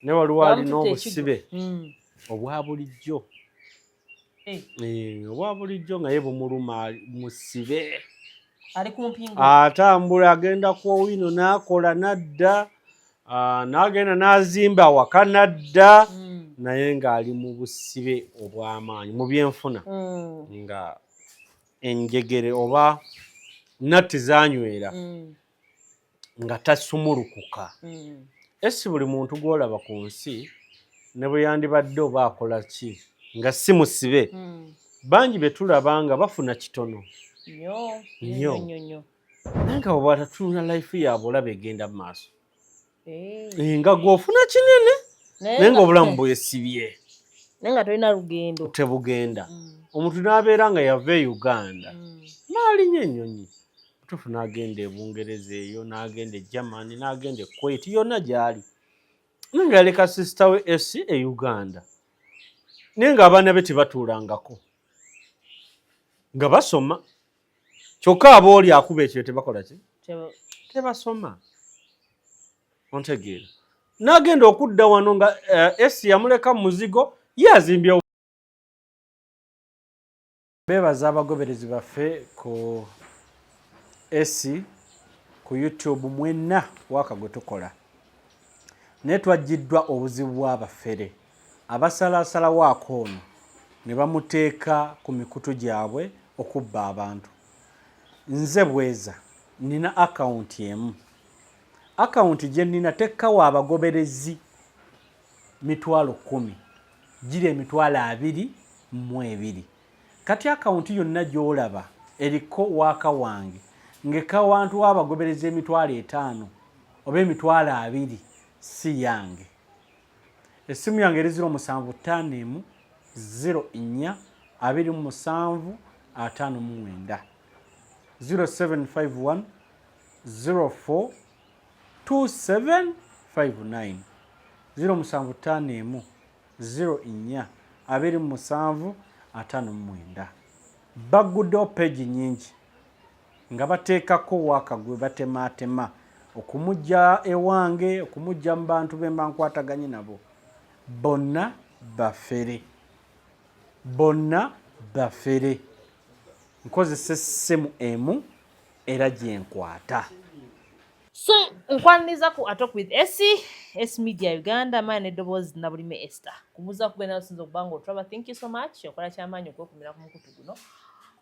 Naye waliwo alina Bamututte obusibe ekigo. Obwa bulijjo. Eh. Obwa bulijjo nga ye bumuluma, musibe. Ali ku mpingo. Atambula agenda ku Owino n'akola n'adda, n'agenda n'azimba awaka n'adda, naye ng'ali mu busibe obw'amaanyi mu byenfuna, nga enjegere oba natti zanywera, nga tasumulukuka. Esi buli muntu gw'olaba ku nsi, ne bwe yandibadde oba akola ki nga si musibe, bangi be tulaba nga bafuna kitono nnyo. Nnyo. Nnyo nnyo. Naye nga bwe bwatatunula life yaabwe, olaba egenda mu maaso. Eh. Nga gw'ofuna kinene, naye naye ng'obulamu bwesibye. Naye nga tolina lugendo. Tebugenda. Omuntu n'abeera nga yava e Uganda, n'alinya ennyonyi butuufu, n'agenda e Bungereza eyo, n'agenda e Germany, n'agenda e Kuwait, yonna gy'ali, naye nga yaleka sister we esi e Uganda, naye ng'abaana be tebatuulangako nga basoma, kyokka abooli akuba ekyo tebakola ki? Tebasoma. Ontegeera? N'agenda okudda wano nga esi yamuleka mu muzigo, ye azimbye. Beebaza abagoberezi baffe ku esi ku YouTube mwenna, waaka gwe tukola, naye twaggiddwa obuzibu bw'abafere abasalaasalawo akoono ne bamuteeka ku mikutu gyabwe okubba abantu. Nze Bweza nina akawunti emu. Akawunti gye nnina tekkawa abagoberezi 100,000, giri 22,000. Kati akawunti yonna gy'olaba eriko waaka wange ng'ekka wantu w'abagoberezi 50,000 oba 20,000, si yange. Essimu yange eri 0751 04 27 59, 0751 04 2759, 0751 04 27 59. Bagguddewo page nyingi nga bateekako waaka gwe batemaatema okumujja ewange, okumujja mu bantu be mba nkwataganye nabo. Bonna bafere, bonna bafere. Nkozesa essimu emu era gyenkwata. So nkwaniriza ku A Talk with Esy, S Media Uganda, maanya n'eddoboozi Nabulime Esther. Kubuuza kugenda osinza okuba nga otulaba, thank you so much. Okola kyamaanyi okwekumira ku mukutu guno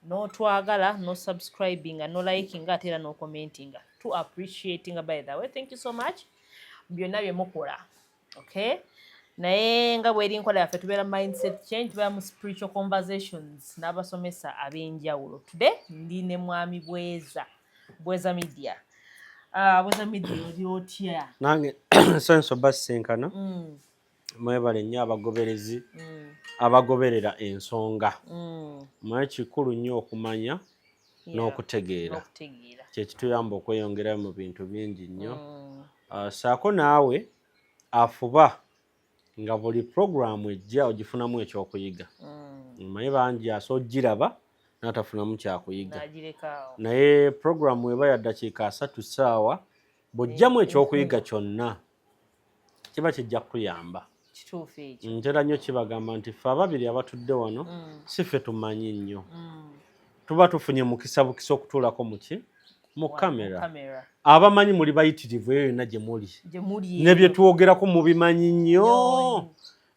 n'otwagala, n'osubscribinga, n'olikinga, ate era n'ocommentinga. To appreciatinga, by the way, thank you so much byonna bye mukola. Okay, naye nga bweri nkola yaffe, tubeera mindset change, tubeera mu spiritual conversations n'abasomesa ab'enjawulo. Today ndi ne Mwami Bweza, Bweza Media. Bweza Media, oli otya? Nange nsanyusa obasisinkana. Mwebale nnyo abagoberezi abagoberera ensonga. Manye kikulu nnyo okumanya n'okutegeera. N'okutegeera. Kyekituyamba okweyongerayo mu bintu bingi nnyo. Saako naawe afuba nga buli puroguramu ejja ogifunamu ekyokuyiga. Omanyi bangi asobola ogiraba n'atafunamu kyakuyiga, n'agirekaawo. Naye puroguramu eba ya ddakiika 30 ssaawa, bw'ojjamu ekyokuyiga kyonna kiba kijja kukuyamba. Kituufu ekyo. Ntera nnyo kibagamba nti ffe ababiri abatudde wano, si ffe tumanyi nnyo. Tuba tufunye mukisa bukisa okutuulako muki mu kamera. Kamera. Abamanyi muli bayitirivu eyo yonna gye muli. Gye muli. Ne bye twogerako mubimanyi nnyo. Nnyo.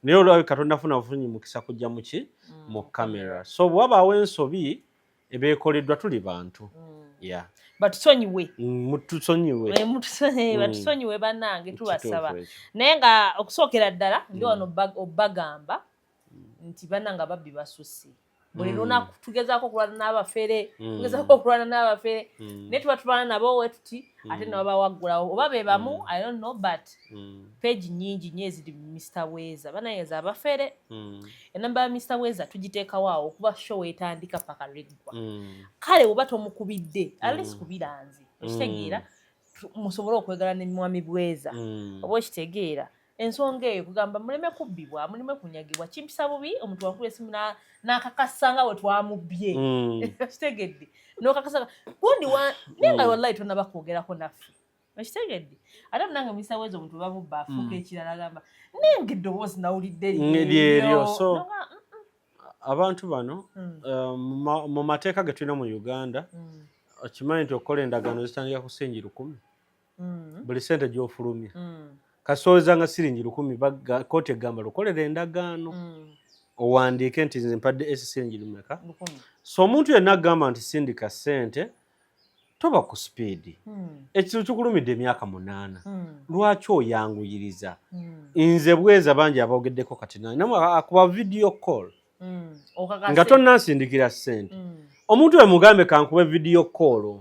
Naye olwabe Katonda funa bufunyi mukisa kujja muki mu kamera, so bwabaawo ensobi ebeekoleddwa, tuli bantu, yeah. Batusonyiwe. Mutusonyiwe. Eh, batusonyiwe bannange, tubasaba. Kituufu ekyo. Naye nga okusookera ddala ndi wano obagamba nti bannange ababbi basusse. Buli lunaku tugezaako okulwana n'abafere, tugezaako okulwana n'abafere, naye tuba tulwana nabo we tuti, ate ne babawaggulawo oba be bamu, I don't know, but page nyingi nnyo eziri Mr Bweza, banayeza abafere. Enamba ya Mr Bweza tugiteekawo awo okuba show etandika paka lweggwa. Kale oba tomukubidde, at least kubira nze, okitegeera? Musobole okwegala ne Mwami Bweza, oba okitegeera ensonga eyo? Kugamba muleme kubbibwa, muleme kunyagibwa. Kimpisa bubi omuntu wakuba esimu n'akakasa nga we twamubbye. Okitegedde? N'okakasa gundi wa naye nga wallahi tonaba kwogerako naffe. Okitegedde? Ate munange misaweeza omuntu bamubba afuuka ekirala, agamba nenga eddoboozi nawulidde. Lyeryo. So abantu bano, mu mateeka ge tulina mu Uganda, okimanyi nti okukola endagaano zitandika ku siringi 1000. Buli sente gy'ofulumya, kasooweza nga siringi 1000, kooti egamba lukolera endagaano, owandiike nti nze mpadde esi siringi lumeka. So omuntu yenna agamba nti sindika sente, toba ku speed. Ekizibu kikulumidde emyaka 8. Lwaki oyanguyiriza? Nze Bweza, bangi aboogeddeko kati namwe akuba video call nga tonnansindikira ssente. Omuntu we mugambe kankube video call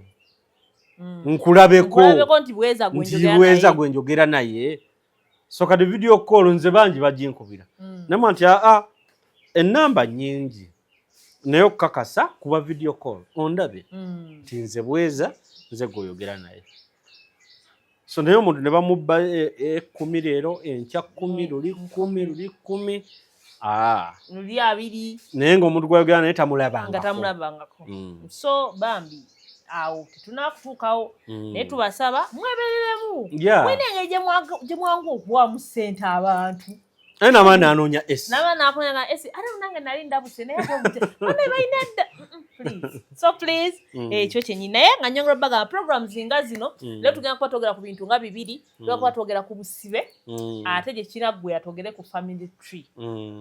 nkulabeko nti Bweza gwe njogera naye. So kati video call nze bangi baginkubira, namwe nti aa, ennamba nnyingi, naye okukakasa kuba video call ondabe nti nze Bweza, nze gweoyogera naye. So naye omuntu ne bamubba 10 leero, enkya 10, luli 10, luli 10, luli 20. Naye ng'omuntu gwayogera naye tamulabangako. Nga tamulabangako. So bambi awo tetunakutuukawo, naye tubasaba mwebereremu. Mwine engeri gye mwangu okuwamu ssente abantu. Naye namaani anoonya esi. Naba nakunyaga esi, ate nange nali ndabuse, naye bane balina dda. Please, so please, ekyo kyenyini. Naye nga nyongera bagamba programs nga zino, leero tugenda kuba twogera ku bintu nga bibiri. Tugenda kuba twogera ku busibe, ate gye kinaggwera twogere ku family tree.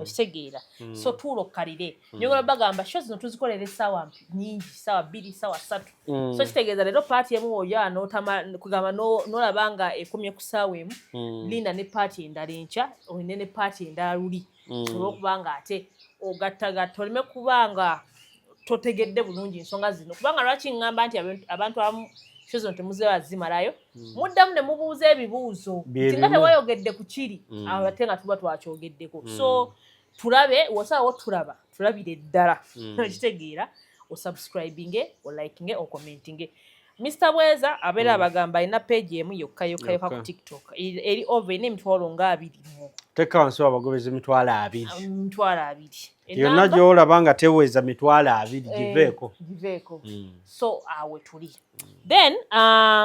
Okitegeera? So tuula okkalire. Nyongera bagamba show zino tuzikolera essaawa nyingi, ssaawa 2, ssaawa 3. So kitegeeza leero part emu oya notama kugamba nolaba nga ekomye ku ssaawa 1, linda ne part endala enkya, olinde ne part endala luli, olwokubanga ate ogattagatta oleme kuba nga totegedde bulungi nsonga zino. Kubanga lwaki ŋŋamba nti abantu abamu show zino temuzeba zimalayo, muddamu ne mubuuza ebibuuzo nti nga tewayogedde ku kiri, ate nga tuba twakyogeddeko. So tulabe wosaawo, tulaba tulabire ddala. Okitegeera? Osubscribinge, olikinge, ocommentinge. Mr Bweza abeera abagamba alina page emu yokka yokka yokka ku TikTok, eri over erina emitwalo nga abiri mu Tekka wansi w'abagobezi 20,000. 20,000. Yonna gy'olaba nga teweza 20,000, giveeko. Giveeko. So awe tuli. Then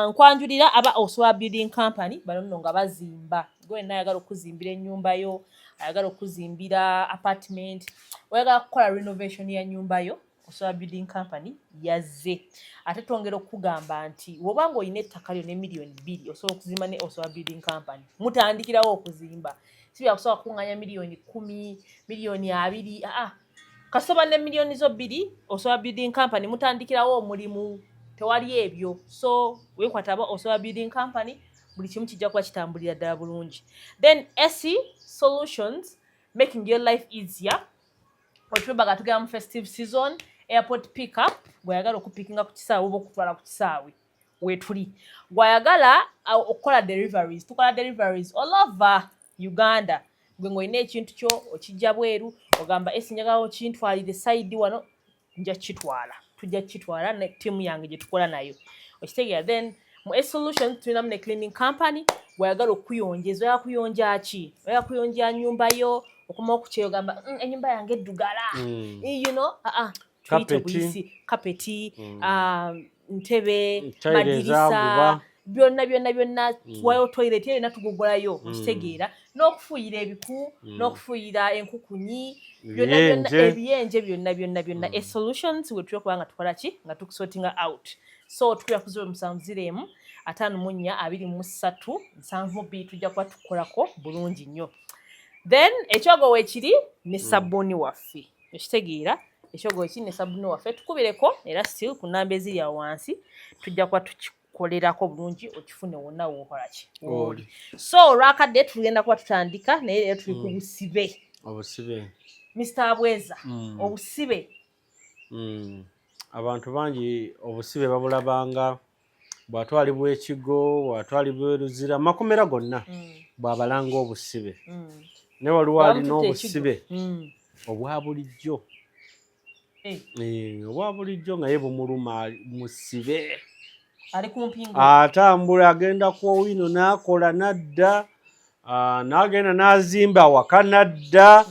nkwanjulira aba Osowa Building Company. Bano nno nga bazimba. Gwe wenna ayagala okuzimbira ennyumba yo, ayagala okuzimbira apartment, oyagala kukola renovation ya nnyumba yo, Osowa Building Company yazze. Ate twongera okukugamba nti woba nga olina ettaka lyo ne miliyoni 2, osobola okuzimba ne Osowa Building Company. Mutandikirawo okuzimba, si byakusobola kukuŋŋaanya miliyoni 10, miliyoni 20. Aa, kasoba ne miliyoni zo 2, Osowa Building Company mutandikirawo omulimu, tewali ebyo. So weekwata aba Osowa Building Company, buli kimu kijja kuba kitambulira ddala bulungi. Then AC Solutions, making your life easier. Otubaga tugenda mu festive season, airport pickup, gwayagala okupikinga ku kisaawe oba okutwala ku kisaawe, wetuli. Gwayagala okukola deliveries, tukola deliveries all over Uganda. Gwe ng'olina ekintu kyo okijja bweru, ogamba esi njagala okintwalire side wano, nja kitwala, tujja kukitwala ne ttiimu yange gye tukola nayo. Okitegeera? Then mu A Solutions tulinamu ne cleaning company. Gwayagala okuyonjeza, oyagala kuyonja ki? Oyagala kuyonja nyumba yo, okomawo ku kyeyo ogamba, enyumba yange eddugala." Tuyite buyisi kapeti, ntebe, madirisa, byonna byonna byonna. Wayo toilet yonna tugogolayo. Okitegeera? N'okufuuyira ebiku, n'okufuuyira enkukunyi, byonna byonna, ebiyenje, byonna byonna byonna. A Solutions we tuli okuba nga tukola ki, nga tukusortinga out. So tukubira ku 070 54 23 72, tujja kuba tukolako bulungi nnyo. Then ekyogo weekiri ne sabbuuni waffe. Okitegeera? Ekyogo wekiri ne sabbuuni waffe. Tukubireko era still ku namba eziri awo wansi, tujja kuba tukikolerako bulungi, okifune wonna wookola ki wooli. So olwakadde tugenda kuba tutandika, naye leero tuli ku busibe. Obusibe. Mr Bweza, obusibe. Abantu bangi obusibe babulabanga bw'atwalibwa ekigo, bw'atwalibwa eruzira, makomera gonna, bw'abalanga obusibe. Naye waliwo alina obusibe obwa bulijjo. Obwa bulijjo nga ye bumuluma, musibe. Ali ku mpingu. Atambula agenda ku Owino n'akola n'adda, n'agenda n'azimba awaka n'adda,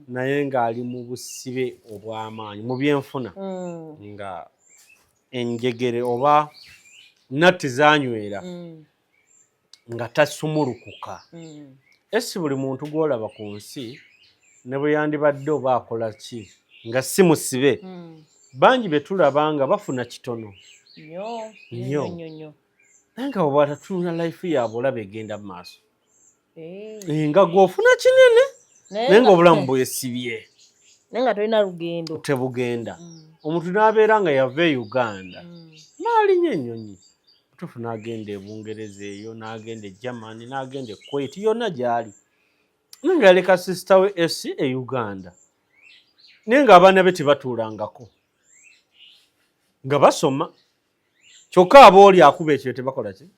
naye ng'ali mu busibe obw'amaanyi mu byenfuna, nga enjegere oba natti zanywera. Nga tasumulukuka. Esi buli muntu gw'olaba ku nsi ne bwe yandibadde oba akola ki nga si musibe, bangi be tulaba nga bafuna kitono nnyo. Nnyo. Nnyo nnyo. Naye nga bw'atatunula life yaabwe olaba egenda mu maaso. Eh. Nga gw'ofuna kinene naye naye ng'obulamu bwesibye. Naye nga tolina lugendo. Tebugenda. Omuntu n'abeera nga yava e Uganda n'alinya ennyonyi butuufu n'agenda e Bungereza eyo, n'agenda e Germany, n'agenda e Kuwait, yonna gy'ali, naye nga yaleka sister we esi e Uganda, naye ng'abaana be tebatuulangako nga basoma, kyokka abooli akuba ekyo tebakola ki?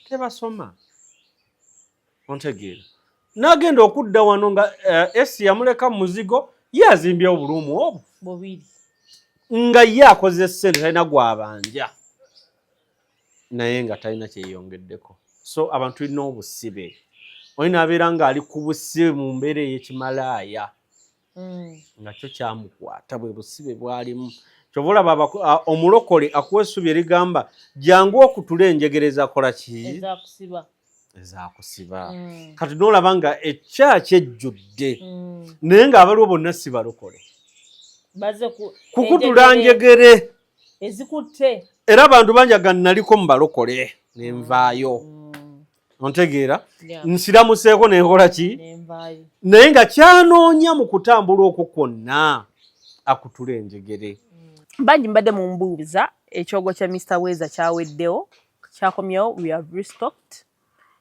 Tebasoma. Ontegeera? N'agenda okudda wano nga esi yamuleka mu muzigo, ye azimbyewo buluumu obwo bubiri. Nga ye akoze ssente, talina gwabanja, naye nga talina kyeyongeddeko. So abantu tulina obusibe. Olina abeera ng'ali ku busibe mu mbeera ey'ekimalaaya nga kyo kyamukwata, bwe busibe bwalimu. Kyova olaba omulokole akuwa essubi erigamba jangu okutula enjegere ezakola ki? Ezakusiba. Ezakusiba. Kati n'olaba nga ekyaki ejjudde naye ng'abaliwo bonna si balokole. Baze ku kukutula enjegere njegere ezikutte. Era abantu bangi aga naliko mu balokole nenvaayo. Ontegeera? Nsiramuseeko nenkola ki? Nenvaayo. Naye nga kyanoonya mu kutambula okwo kwonna akutula enjegere. Bangi mbadde mumbuuza ekyogo kya Mr Weza kyaweddewo, kyakomyewo. We have restocked,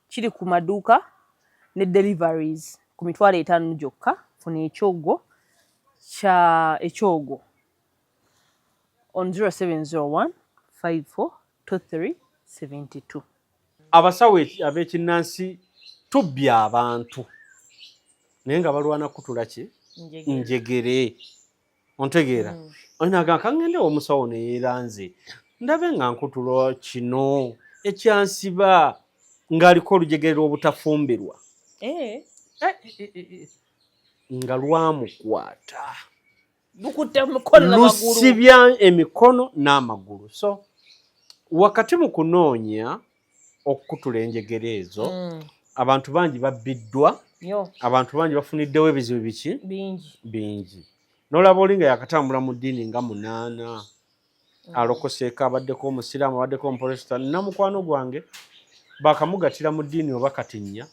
kiri ku maduuka ne deliveries ku 50,000 gyokka. Funa ekyogo kya ekyogo on 0701 54 23 72. Abasawo ab'ekinnansi tubbye abantu naye nga balwana kutula ki? Njegere. Njegere. Ontegeera? Olinaga kaŋŋende omusawo neyeeranze ndabe nga nkutula kino ekyansiba, ng'aliko olujegere lw'obutafumbirwa. Eh, Eh, eh, eh, eh. Nga lwamukwata. Lukutte mukono n'amagulu. Lusibya emikono n'amagulu. So wakati mu kunoonya okukutula enjegere ezo, abantu bangi babbiddwa. Nnyo. Abantu bangi bafuniddewo ebizibu biki? Bingi. Bingi. N'olaba oli nga yakatambula mu ddiini nga munaana, alokoseeko, abaddeko omusiraamu, abaddeko omuprotestant. Namukwano gwange bakamugatira mu ddiini oba kati nnya.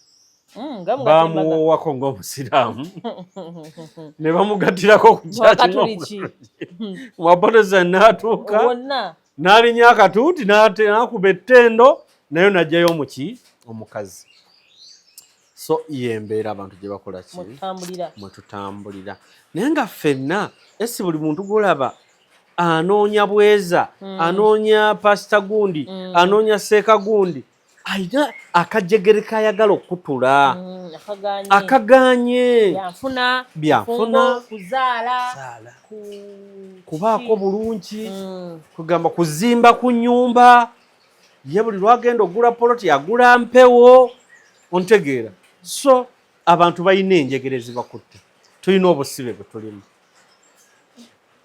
Nga mugatta embaga. Bamuwoowako ng'omusiraamu ne bamugattirako ku Mwakatuliki. Mwaprotestant n'atuuka wonna. N'alinya akatuuti n'akuba ettendo naye n'ajjayo omuki omukazi. So yembeera abantu gye bakola ki? Mutambulira. Mwe tutambulira, naye nga ffenna esi buli muntu gwolaba anoonya bweza, anoonya pasita gundi, anoonya seeka gundi, ayina akajegere kayagala okutula. Akaganye. Akaganye. Byanfuna. Byanfuna. Bufumbo, kuzaala. Zaala. Ku kubaako bulungi, kugamba kuzimba ku nyumba ye. Buli lwagenda ogula poloti agula mpewo. Ontegeera? So abantu balina enjegere zibakutte, tulina obusibe bwe tulimu,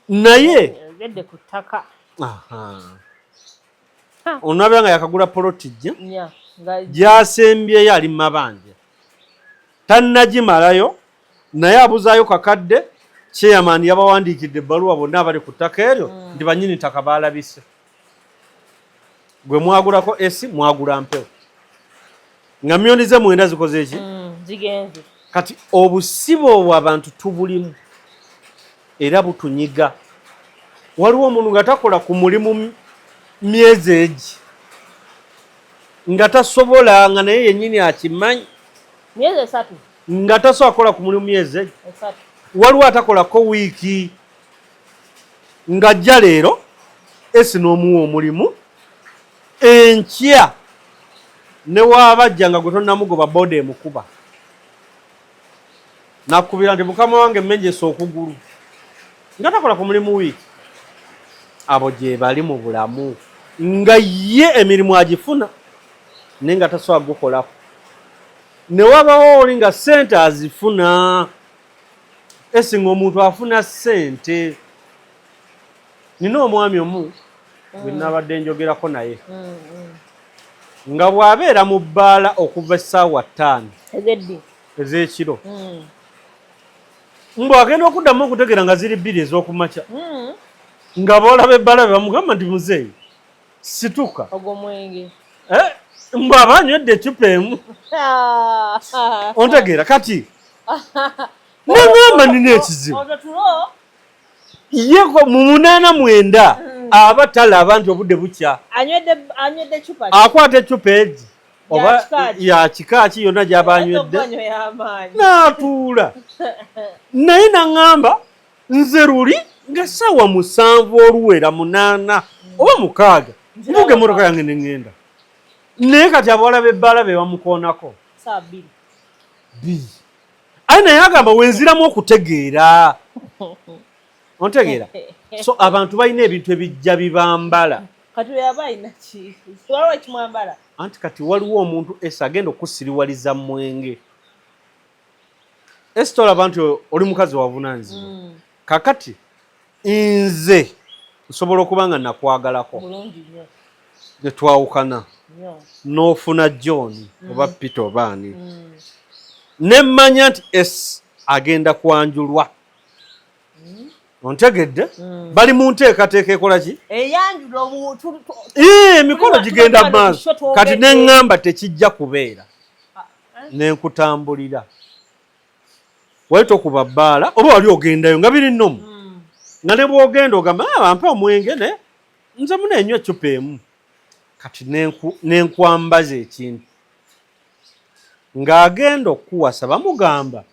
naye Ogedde ku ttaka. Aha. Ha. Onabeera nga yakagula poloti jja nya nga gyasembyeyo ali mumabanja, tannagimalayo, naye abuzaayo kakadde. Chairman yabawandiikidde ebbaluwa bonna abali ku ttaka eryo nti bannyini ttaka baalabise, gwe mwagulako esi mwagula mpewo nga 9 million zikoze eki? Zigenze. Kati obusibe obwo abantu tubulimu era butunyiga. Waliwo omuntu nga takola ku mulimu myezi egi nga tasobola, nga naye yennyini akimanyi. Myezi 3. Nga tasobola kukola ku mulimu myezi egi. 3. Waliwo atakolako wiiki, ng'ajja leero esi n'omuwa omulimu, enkya ne waabajja nga gwe tonnamugoba, booda emukuba nakubira nti mukama wange mmenjesa okugulu, nga takola ku mulimu wiiki. Abo gye bali mu bulamu nga ye emirimu agifuna naye nga tasobola gukolako. Ne wabawo oli nga ssente azifuna esinga omuntu afuna ssente. Nina omwami omu gwe nabadde njogerako naye. Nga bw'abeera mu bbaala okuva essaawa 5 ez'ekiro, mbu agenda okuddamu okutegeera nga ziri 2 ez'okumakya, nga boolaba ebbaala be bamugamba nti, "Muzeeyi, situka." Ogwo mwenge. Eh, mbu aba anywedde eccupa emu. Ontegeera? Kati neŋŋamba nina ekizibu. Olwo tulo. Ye mu 89 aba talaba nti obudde bukya. Anywedde cupa ki? Akwata eccupa egi oba Ya kika ki? Ya kika ki yonna gy'aba anywedde, Ogwanyo y'amaanyi. N'atuula naye naŋŋamba, "Nze luli nga essaawa 7 oluwera 8 oba 6, nvuga emmotoka yange ne ŋŋenda." Naye kati abawala b'ebbaala be bamukoonako Saa 2. 2. Aye naye agamba, "Wenziramu okutegeera." Ontegeera? So abantu balina ebintu ebijja bibambala. Kati oyo aba alina ki? Waliwo ekimwambala. Anti kati waliwo omuntu esi agenda okusiriwaliza mwenge. Esi tolaba nti oli mukazi wavunanyizibwa? Kakati nze nsobola okuba nga nakwagalako, Bulungi nnyo. Ne twawukana, Nnyo. N'ofuna John oba Peter oba ani, nemmanya nti s agenda kwanjulwa. Ontegedde? Bali mu nteekateeka ekola ki? Eyanjula Emikolo gigenda tuli wano maaso. ku show. Kati Twogedde. neŋŋamba tekijja kubeera, nenkutambulira. Wali tokuba bbaala oba wali ogendayo nga biri nnomu, nga ne bwogenda ogamba, "Ah, bampe omwenge ne nze muneenywa eccupa emu." Kati nenkwambaza ekintu ng'agenda okukuwasa bamugamba,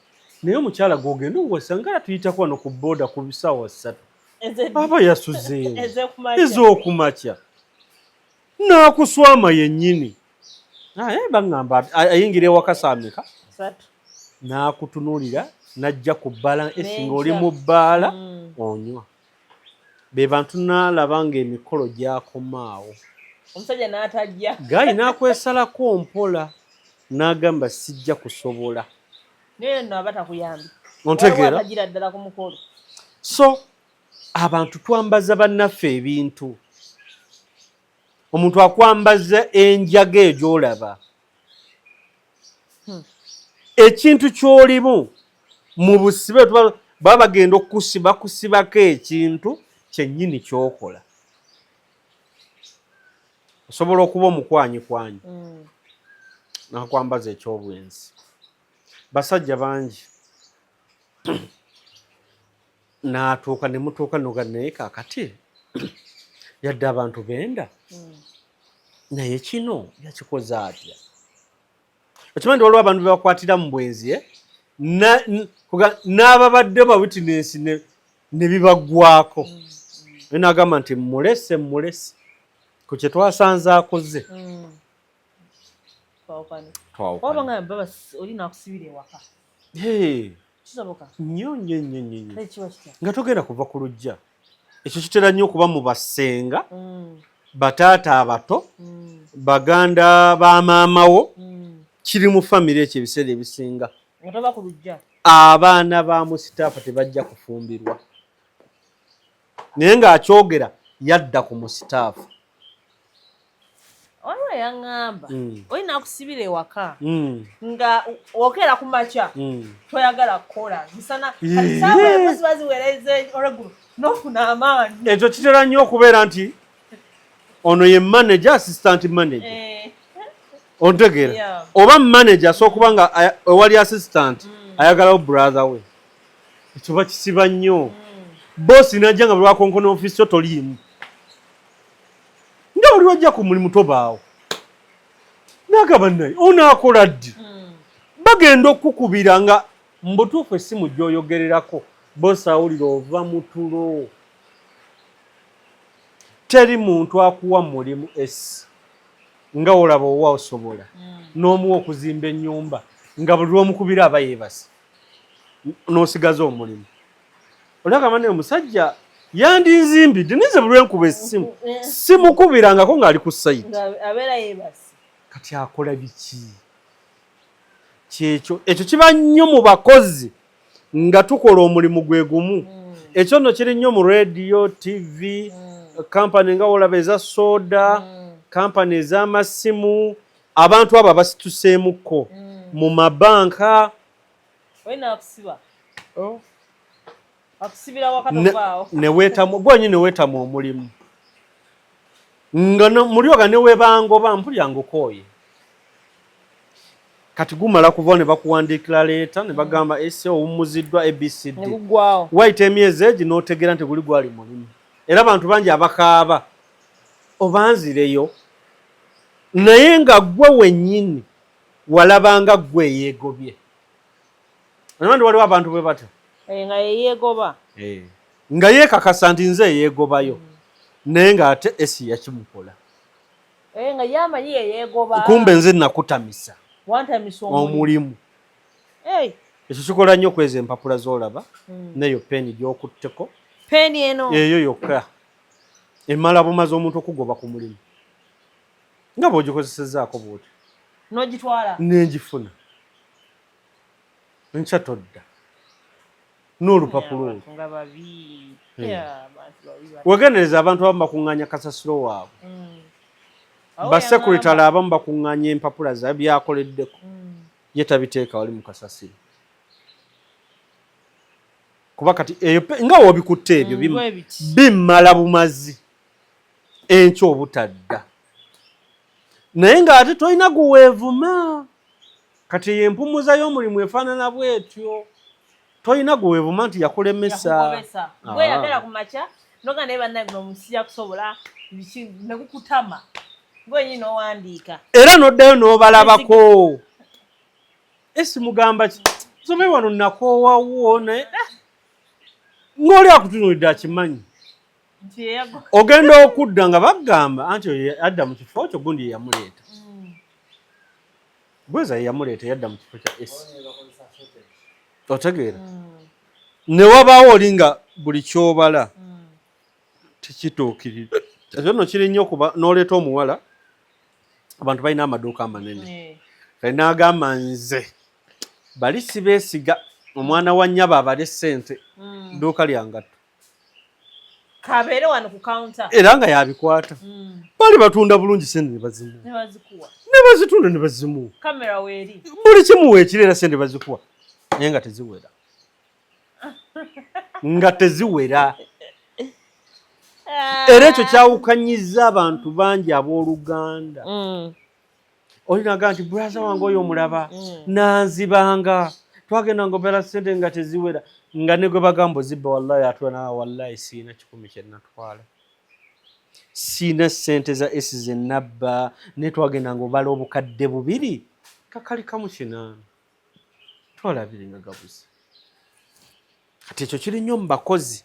"Naye omukyala gw'ogenda okuwasa nga tuyitako wano ku booda ku bisaawa 3, aba yasuzeewo?" Ez'okumakya. Ez'okumakya n'akuswama yennyini. Naye baŋŋamba ayingira ewaka saameka? 3. N'akutunuulira n'ajja ku bbaala esi ng'oli N'enkya. Mu bbaala onywa. Be bantu n'alaba ng'emikolo gyakomaawo. Omusajja n'atajja. Guy n'akwesalako mpola n'agamba, "Sijja kusobola." Naye nno aba takuyambi. Ontegeera? Waliwo atagira ddala ku mukolo. So abantu twambaza bannaffe ebintu. Omuntu akwambaza enjaga eyo gy'olaba, ekintu ky'olimu mu busibe, baba bagenda okukusiba kusibako ekintu kyennyini ky'okola. Osobola okuba omukwanyikwanyi nakwambaza ekyobwenzi. Basajja bangi n'atuuka ne mutuuka noga, naye kaakati yadde abantu benda, naye kino yakikoze atya? Okimanyi nti waliwo abantu bebakwatira mu bwenzi, eh? N'ababadde ba witness ne bibaggwako. Naye n'agamba nti, "Mulese, mulese ku kye twasanze akoze." Twawukane. Twawukane. Oba nga baba oli nakusibira ewaka. Hey, Kisoboka? Nnyo nnyo nnyo nnyo nnyo. Kale kiba kitya? Nga togenda kuva ku luggya. Ekyo kitera nnyo okuba mu bassenga, bataata abato, baganda ba maama wo. Kiri mu famire ekyo ebiseera ebisinga. Nga tova ku luggya. Abaana ba musitaafa tebajja kufumbirwa, naye ng'akyogera yadda ku musitaafa. Waliwo eyaŋŋamba, oli nakusibira ewaka, nga okeera ku makya, toyagala kukola misana. Kati saawa emu ziba ziwereza olweggulo, n'ofuna amaanyi. Ekyo kitera nnyo okubeera nti ono ye manager, assistant manager. Ontegeera? Yeah. Oba manager asobola okuba nga ewali assistant ayagalawo brother we. Ekyo bakisiba nnyo. Bosi najja nga bwe ofiisi yo toliimu, nga buli lwajja ku mulimu tobaawo, nagaba naye onaakola ddi? Bagenda okukubira nga mubutuufu essimu gy'oyogererako bosi awulira ova mu tulo. Teri muntu akuwa mulimu esi nga olaba owa osobola n'omuwa okuzimba ennyumba, nga buli lw'omukubira aba yeebase, n'osigaza omulimu. Olagamba naye omusajja yandinzimbidde, ninze buli lwenkuba essimu simukubirangako ng'ali ku site. Nga abeera yeebase. Kati akola biki? Kyekyo ekyo kiba nnyo mu bakozi nga tukola omulimu gwe gumu. Ekyo nno kiri nnyo mu radio, TV, kampani nga wolaba eza soda, kampani ez'amasimu. Abantu abo abasituseemukko mu mabanka. Olina akusiba. Oh. Akusibira wakatovaawo. Neweetamu gwenyi, neweetamu omulimu nga mulyoga newebangoba mpulya ngukooye. Kati gumala kuva ne bakuwandiikira leeta ne bagamba ese owummuziddwa ABCD. Wayita emyezi egi n'otegeera nti guli gwali mulimu. Era abantu bangi abakaaba obanzireyo, naye nga ggwe wennyini walabanga ggwe eyeegobye. Nti waliwo abantu bwe batyo. Eh, nga yeyeegoba. Eh, nga yeekakasa nti nze eyeegobayo, naye ng'ate esi yakimukola. Eh, nga yamanyi yeyeegoba. Kumbe nze nakutamisa. Wantamisa. Omulimu. Ekyo kikola nnyo kweza empapula z'olaba neyo peeni gy'okutteko. Peeni eno. Eyo yokka emala bumaze omuntu okugoba ku mulimu nga bw'ogikozesezaako bw'otyo. N'ogitwala. Nengifuna nkya todda n'olupapula olwo. Nga babi. Abantu babi. Wegendereza abantu abamu bakuŋŋaanya kasasiro waabwe. Basekuritale abamu bakuŋŋaanya empapula zaabwe byakoleddeko, ye tabiteeka wali mu kasasiro, kuba kati eyo nga wobikutte ebyo bimmala bumazi enkya obutadda, naye ng'ate tolina guweevuma. Kati eyo empumuza y'omulimu efaanana bwetyo, tolina guweevuma nti yakulemesa. Yakugobesa. Gwe yagala ku makya noga naye bannange omusija kusobola biki nekukutama gwenyini n'owandiika. Era n'oddayo n'obalabako esi mugamba ki, nsome wano nakoowawo, naye ng'oli akutunuulidde akimanyi. Nti yeyago. Ogenda okudda nga bagamba anti oyo adda mu kifo kyo gundi yeyamuleeta. Bweza yeyamuleeta, yadda mu kifo kya esi, otegeera? Ne wabaawo oli nga buli kyobala tekituukirira. Ekyo nno kiri nnyo kuba n'oleeta omuwala, abantu balina amaduuka amanene. Kali n'agamba nze bali sibeesiga, omwana wa nnyabo abale ssente, dduuka lya ngatto. Kabeere wano ku counter. Era nga yabikwata. Bali batunda bulungi, sente ne bazimuwa. Ne bazikuwa. Ne bazitunda ne bazimuwa. Kamera weeri. Buli kimu weekiri, era sente bazikuwa, naye nga teziwera, nga teziwera. Era ekyo kyawukanyiza abantu bangi abooluganda. Olinaga nti brother wange oyo omulaba nanzibanga, twagenda ngobera sente nga teziwera, nga ne gwe bagamba ozibba, wallahi atula nawe, wallahi siina 100 kyenatwala, siina sente za esi zenabba, naye twagenda nga obala 2000 kakali kamu 800 twalabire nga gabuze. Kati ekyo kiri nnyo mu bakozi.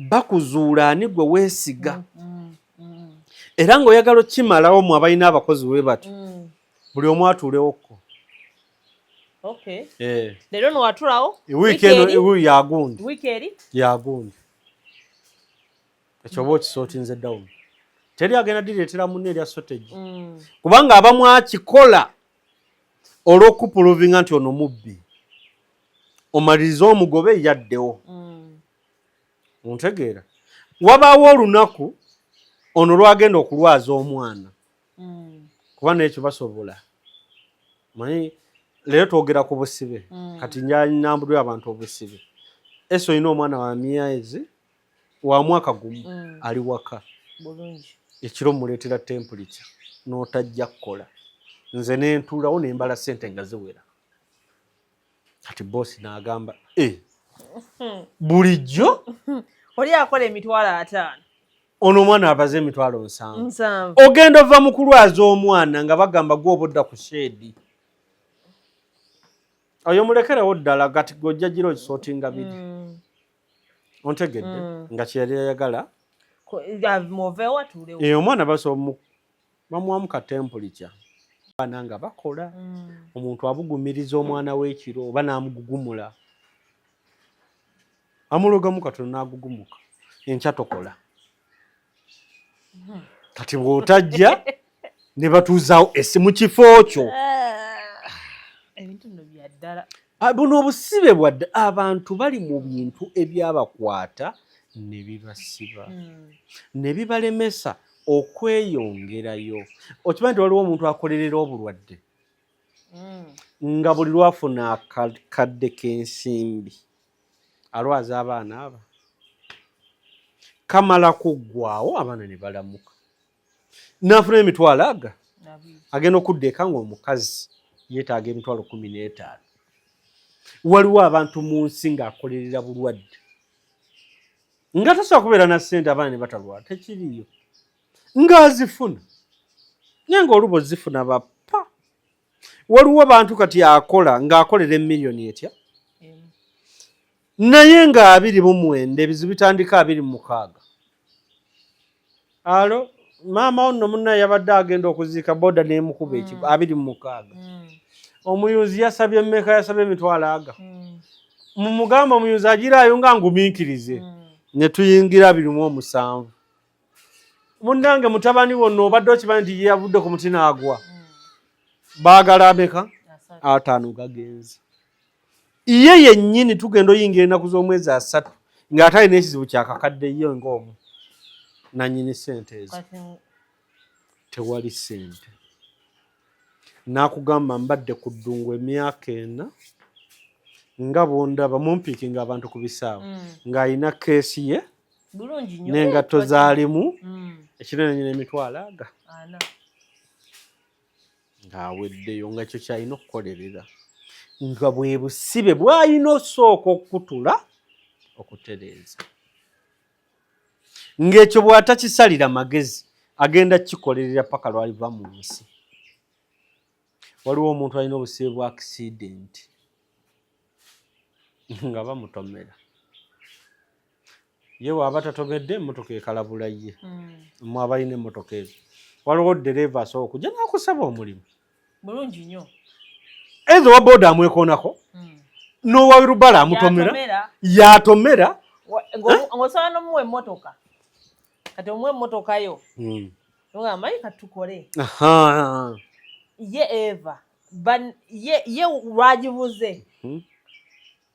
Bakuzuula ani gwe weesiga. Era ng'oyagala okukimalawo mu abalina abakozi bwe batyo, buli omu atuulewokko. Okay. Leero no watulawo. Wiiki eno yagundi. Wiiki eri. Yagundi. Ekyo oba okisortinze down, teri agenda direetera munne erya shortage, kubanga abamu akikola olw'okuprovinga nti ono mubbi, omalirize omugobe yaddewo. Ontegeera? Wabaawo olunaku ono lwagenda okulwaza omwana, kuba nekyo basobola. Manyi leero twogera ku busibe. Kati nambudwe abantu obusibe. Ese olina omwana wa myezi wa mwaka 1 ali waka. Ekiro muleetera temperature n'otajja kukola, nze nentuulawo nembala sente nga ziwera. Kati boosi n'agamba e bulijjo Oli akola 500,000. Ono omwana abaze 70,000. 70. Ogenda ova mu kulwaza omwana nga bagamba gwe oba odda ku shed, oyo mulekerewo ddala. Kati gojja gira okisortinga biri. Ontegedde? Nga kyeyali ayagala. Muveewo atuulewo. Omwana bamuwamu ka temperature, abaana nga bakola. Omuntu abugumiriza omwana w'ekiro oba n'amugugumula, amulogamu katono n'agugumuka, enkya tokola. Kati bw'otajja ne batuuzaawo esi mu kifo kyo. Ebintu nno bya ddala. Ah, buno obusibe bwadde abantu bali mu bintu ebyabakwata ne bibasiba ne bibalemesa. Okweyongerayo, okimanyi nti waliwo omuntu akolerera obulwadde nga buli lwafuna akakadde k'ensimbi alwaza abaana, aba kamala kuggwawo, abaana ne balamuka, n'afuna emitwalo aga agenda okudda eka ng'omukazi yeetaaga emitwalo 15. Waliwo abantu mu nsi ng'akolerera bulwadde, nga tasobola kubeera na ssente abaana ne batalwala, tekiriyo, ng'azifuna naye ng'oluba ozifuna bappa. Waliwo bantu kati akola ng'akolera emiliyoni etya, naye nga 29 ebizibu bitandika 26. Alo maama ono munna yabadde agenda okuziika, boda n'emukuba ekigo 26. Omuyunzi yasabye mmeka? Yasabye emitwalo aga. Mumugamba omuyunzi agiraayo nga ngumiikirize. Ne tuyingira 27. Munnange, mutabani wonna obadde okimanyi nti yavudde ku muti n'agwa. Baagala ameka? 50 gagenze. Ye yennyini tugenda oyingira ennaku z'omwezi 30 ng'ate alina ekizibu kyakakadde ye ng'omu nannyini ssente ezo. Tewali ssente. N'akugamba, mbadde ku ddungu emyaka 4, nga bw'ondaba mumpiikinga abantu ku bisaawe, ng'alina keesi ye n'engatto zaalimu ekinene nyina emitwalo aga ng'aweddeyo, nga kyo kyalina okukolerera, nga bwe busibe bw'alina osooka okukutula okutereeza, ng'ekyo bw'atakisalira magezi agenda kukikolerera paka lwaliva mu nsi. Waliwo omuntu alina obusibe bwa accident nga bamutomera, ye waaba tatomedde, emmotoka ekalabula ye. Mwe abalina emmotoka ezo, waliwo ddereeva asobola okujja n'akusaba omulimu. Bulungi nnyo. Ezo wa boda amwekoonako, n'owa rubala amutomera, yatomera. Ng'osobola n'omuwa emmotoka, kati omuwa emmotoka yo, amanyi kati tukole ye eva ye lwagibuze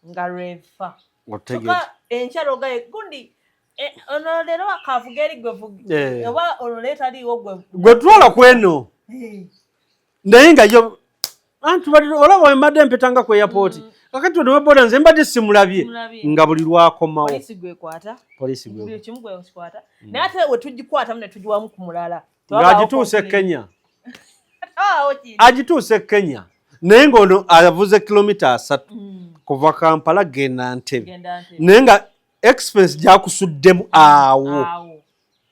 nga lwefa enkya logaye gundi, ono leero kavuga eri gwe oba ono leero taliiwo gwe. Gwe twala kweno, naye nga yo anti olaba wembadde mpitanga ku airport, kakati ono weboda nze mbadde simulabye, nga buli lwakomawo polisi gwekwata, polisi kimu gwekwata, naye ate wetugikwatamu ne tugiwamu ku mulala. Ng'agituuse Kenya, agituuse Kenya, naye ng'ono avuze kilomita 30 kuva Kampala genda Ntebe, naye nga expense gyakusuddemu awo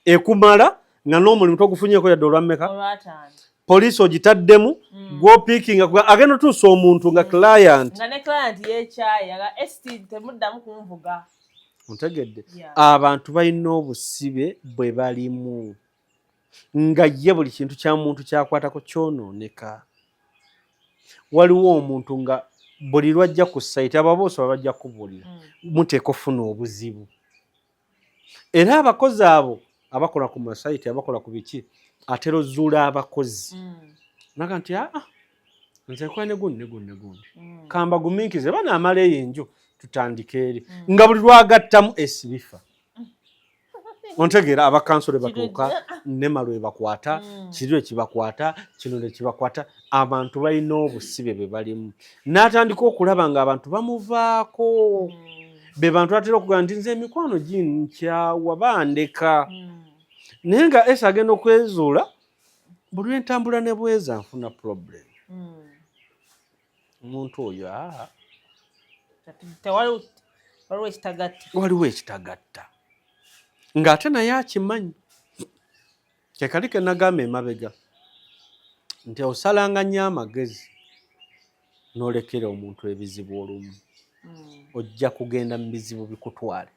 ekumala, nga n'omulimu togufunyeko yadde olwammeka, poliisi ogitaddemu, gwopiikinga agenda otuusa omuntu nga client. Ontegedde? Abantu balina obusibe bwe balimu, nga ye buli kintu kya muntu kyakwatako kyonooneka. Waliwo omuntu nga buli lwajja ku site, ababoosi bajja kubuulira, muteeka ofuna obuzibu, era abakozi abo abakola ku ma site, abakola ku biki, atera ozuula abakozi naga nti, aa, nze nkola ne gundi ne gundi ne gundi, kambagumiikirize banaamala eyo enju tutandike eri, nga buli lwagattamu esibifa. Ontegeera? Abakansole batuuka nema lwe bakwata, kiri lwe kibakwata, kino lwe kibakwata. Abantu balina obusibe bwe balimu, n'atandika okulaba ng'abantu bamuvaako. Be bantu atera okugamba nti nze emikwano ginkyawa, bandeka, naye nga esi agenda okwezuula buli lwentambula ne bweza nfuna problem. Omuntu oyo aa Waliwo ekitagatta. Waliwo ekitagatta, ng'ate naye akimanyi. Kekali ke nagamba emabega nti osalanga nnyo amagezi n'olekera omuntu ebizibu olumu, ojja kugenda mu bizibu bikutwale.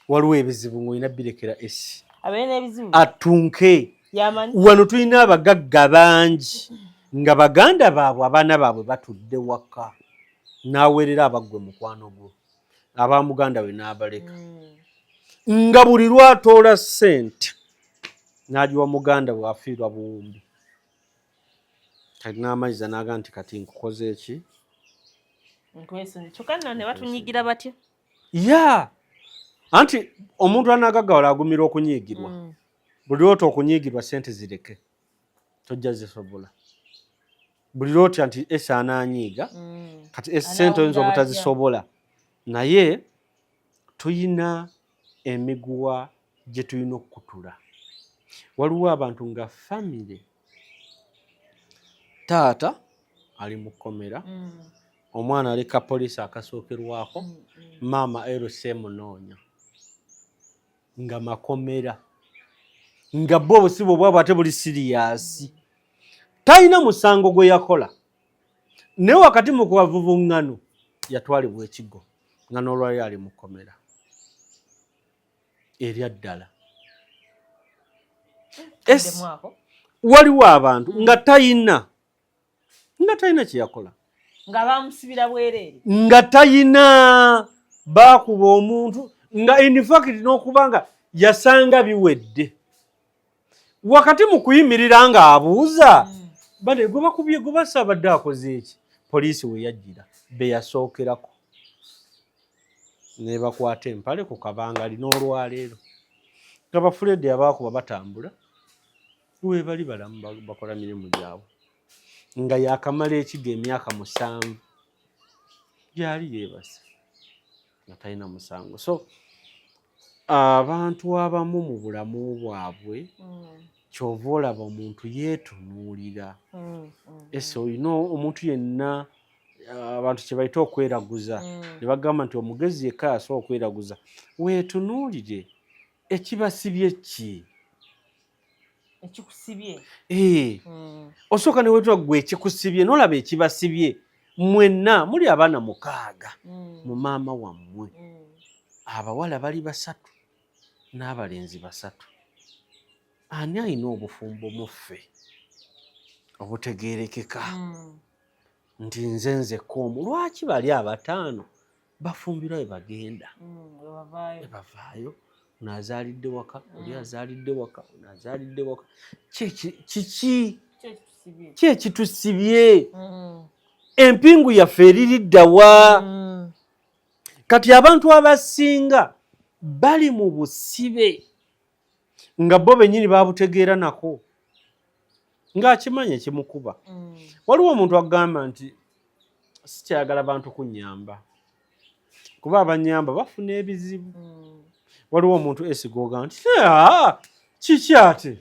Waliwo ebizibu ng'olina birekera esi abeere n'ebizibu atunke. Yamanyi. Wano tulina abagagga bangi nga baganda baabwe, abaana baabwe batudde waka, n'aweerera abaggwe mukwano gwe, aba muganda we n'abaleka, nga buli lwatoola ssente n'agiwa muganda we, afiirwa buwumbi. Kati n'amaliza n'aga nti kati nkukoze eki? Nkwesonyi. Kyokka nno ne batunyigira batya. Ya. Anti omuntu anagaggawala agumira okunyiigirwa. Buli lwota okunyiigirwa, sente zireke, tojja zisobola. Buli lwotya nti esa ananyiiga, kati esente oyinza Anawulira atya? obutazisobola. Naye tuyina emiguwa gye tulina okukutula. Waliwo abantu nga famire, taata ali mu kkomera, omwana ali ka poliisi akasookerwako, maama LC emunoonya nga makomera, nga bo obusibe obwabwe ate buli serious. Talina musango gwe yakola, naye wakati mu kubavuvuŋŋano yatwalibwa ekigo, nga n'olwali ali mu kkomera erya ddala. Ddemu ako. Waliwo abantu nga talina kyeyakola, nga bamusibira bwereere, nga tayina baakuba omuntu, nga in fact n'okuba nga yasanga biwedde. Wakati mu kuyimirira ng'abuuza, bane gwe bakubye, gwe basabadde akoze eki, poliisi we yajjira be yasookerako nebakwata empale ku kabangali. N'olwaleero nga bafuledi abaakuba batambula, webali balamu, bakola mirimu gyabwe, nga yakamala ekigo emyaka 7 gyali yeebase nga talina musango. So abantu abamu mu bulamu bwabwe, kyova olaba omuntu yeetunuulira. Ese olina omuntu yenna, abantu kye bayita okweraguza, ne bagamba nti omugezi yekka yasobola okweraguza. Weetunuulire, ekibasibye ki? Ekikusibye. Eh, osooka ne weetula gwe ekikusibye, n'olaba ekibasibye. Mwenna muli abaana 6 mu maama wammwe, abawala bali basatu n'abalenzi basatu. Ani alina obufumbo muffe obutegeerekeka nti nze nzekka omu? Lwaki bali abataano bafumbirwa we bagenda? Webavaayo. Bavaayo, ono azaalidde waka, oli azaalidde waka, ono azaalidde waka. Kiki? Ki ekitusibye? Ki ekitusibye? Empingu yaffe eririddawa? Kati abantu abasinga bali mu busibe nga bo bennyini babutegeera nako, ng'akimanyi ekimukuba. Waliwo omuntu agamba nti sikyayagala bantu kunnyamba, kuba abanyamba bafuna ebizibu. Waliwo omuntu esigoga nti, "Ah, kiki ate?"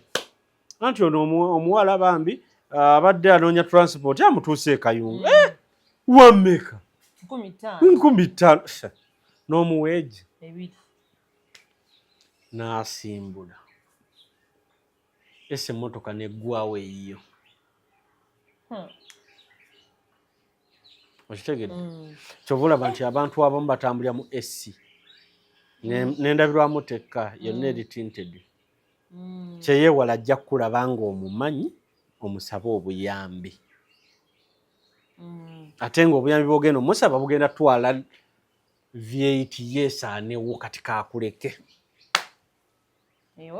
Anti ono omuwala bambi abadde anoonya transport amutuuse e Kayunga. Eh, wammeka? 5,000. 5,000. N'omuweegi 2. N'asimbula ese emmotoka neggwawo eyiyo. Okitegedde? Mm. Kyova olaba nti abantu abamu batambulira mu AC n'endabirwamu tekka yonna eri tinted. Kyeyeewala ajja kukulaba ng'omumanyi, omusabe obuyambi, ate ng'obuyambi bwogenda omusaba bugenda twala V8 yeesaanewo. Kati kakuleke. Eh,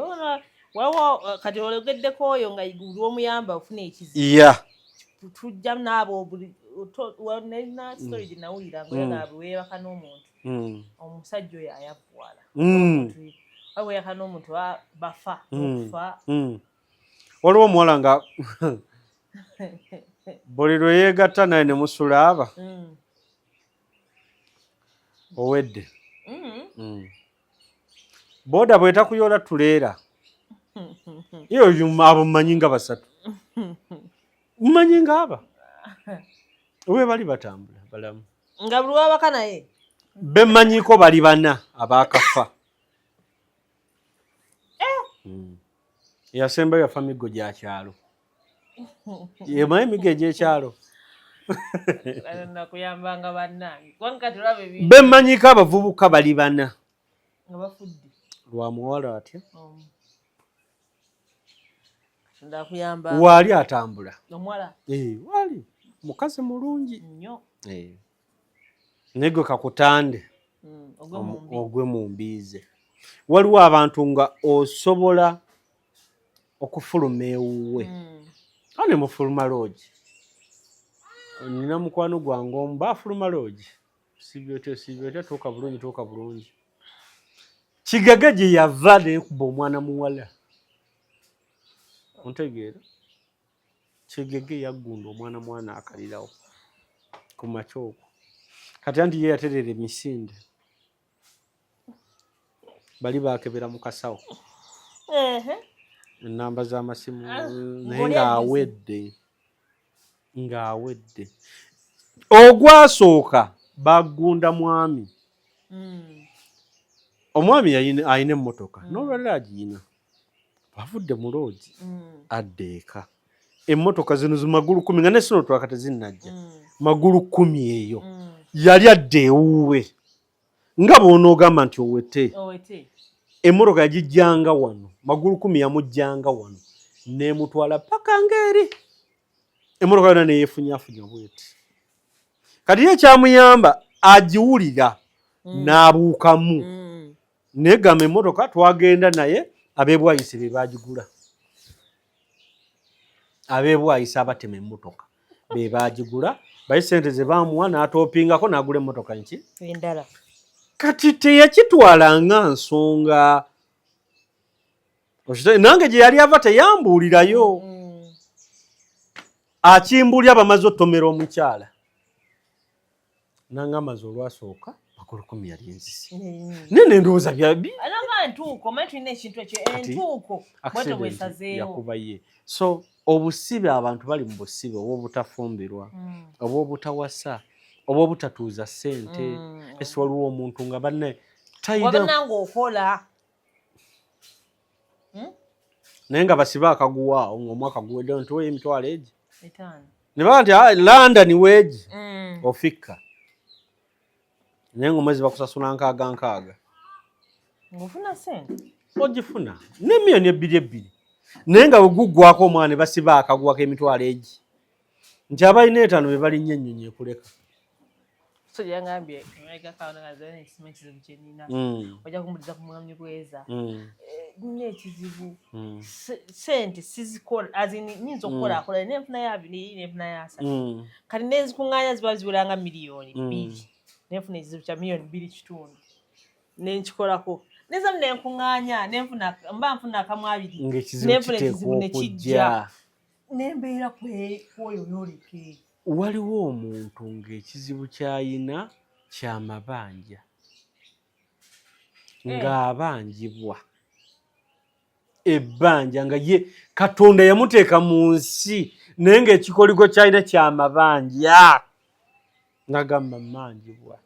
waliwo kati olegeddeko oyo nga lwomuyamba ofuna ekizibu. Tujja naabo buli nalina story gye nawulira nga oyagala weebaka n'omuntu, omusajja oyo ayavuwala. Weebaka n'omuntu bafa okufa. Waliwo omuwala nga buli lwe yeegatta naye ne musula aba owedde. Booda bw'etakuyola tuleera iyo. Abo mmanyi nga basatu, mmanyi nga aba we bali batambula balamu. Nga buli wabaka naye. Bemmanyiko bali bana abaakafa. Eyasembayo yafa miggo gya kyalo, yemanyi emiggo egy'ekyalo. Nakuyambanga bannange, kubanga kati olaba ebintu. Bemmanyiko abavubuka bali bana. Nga bafudde. Lwa muwala atya. Katonda akuyamba. Waali atambula. Omuwala. Eh, waali mukazi mulungi. Nnyo. Eh. Naye gwe kakutande ogwe mu mbi. Ogwe mu mbiize. Waliwo abantu nga osobola okufuluma ewuwe ane mufuluma loogi. Nina mukwano gwange omu, baafuluma loogi, sibye otya, sibye otya, tuuka bulungi, tuuka bulungi. Kigage gye yava nekuba omwana muwala, ontegeera? Kigege yaggunda omwana mwana akalirawo ku makya okwo. Kati anti ye yatereera emisinde, bali bakebera mu kasawo enamba z'amasimu, Ah, naye ng'oli ng'awedde ogwasooka bagunda mwami. Omwami alina emmotoka, n'olwaliro agiyina, bavudde mu loogi, adda eka, emmotoka zino zimagulu 10 nga ne Sinotruk tezinnajja, magulu 10 eyo. Yali adda ewuwe nga bw'onoogamba nti owete. Owete. Emmotoka yagijjanga wano, magulu 10 yamujjanga wano n'emutwala paka ng'eri emmotoka yonna neyeefunyafunya bweti. Kati ye ekyamuyamba agiwulira n'abuukamu. Naye gamba emmotoka twagenda naye ab'ebwayise be baagigula, ab'ebwayise abatema emmotoka be baagigula, baye sente ze baamuwa n'atoopingako n'agula emmotoka nki endala. Kati teyakitwala nga nsonga. Nange gye yali ava teyambuulirayo. Akimbuulira bamaze otomera omukyala, nangamba ze olwasooka magulu 10 yali enzisi, naye nendowooza byabi. Alanga entuuko, manyi tulina ekintu ekyo, entuuko bwetyo Accident bwesazeewo. Yakuba ye. So obusibe, abantu bali mu busibe obw'obutafumbirwa, obw'obutawasa, oba obutatuuza ssente. Esi waliwo omuntu nga banne tayina Wabana ng'okola. Naye nga basibe akaguwa awo ng'omwaka guwedde nti weyo emitwalo egi 5. Ne baba nti, "Ah, London weegi ofikka," naye ng'omwezi bakusasula nkaaga nkaaga. Ng'ofuna ssente. Ogifuna ne miliyoni 2 2, naye nga bwe guggwako omwana ne basiba akaguwa k'emitwalo egi nti abalina 5 be balinnya ennyonyi ekuleka. So yangambye emabega kawo nga ekizibu kye nnina, ojja kumbuliza ku mwami Bweza. Eh, nina ekizibu. Sente sizikola, as in nyinza okukolaakola nenfuna ya 2, nenfuna ya 3, kati nenzikuŋŋaanya ziba ziwera nga miliyoni 2, nenfuna ekizibu kya miliyoni 2.5, nenkikolako nezamu nenkuŋŋaanya, nenfuna, mba nfuna akamu abiri, Ng'ekizibu nenfuna kiteekwa ekizibu nekijja, okujja. Nembeera kwoyo yoleke. Waliwo omuntu ng'ekizibu ky'ayina kyamabanja, Eh. ng'abanjibwa ebbanja, nga ye Katonda yamuteeka mu nsi, naye ng'ekikoligo ky'alina kyamabanja, ng'agamba mmanjibwa,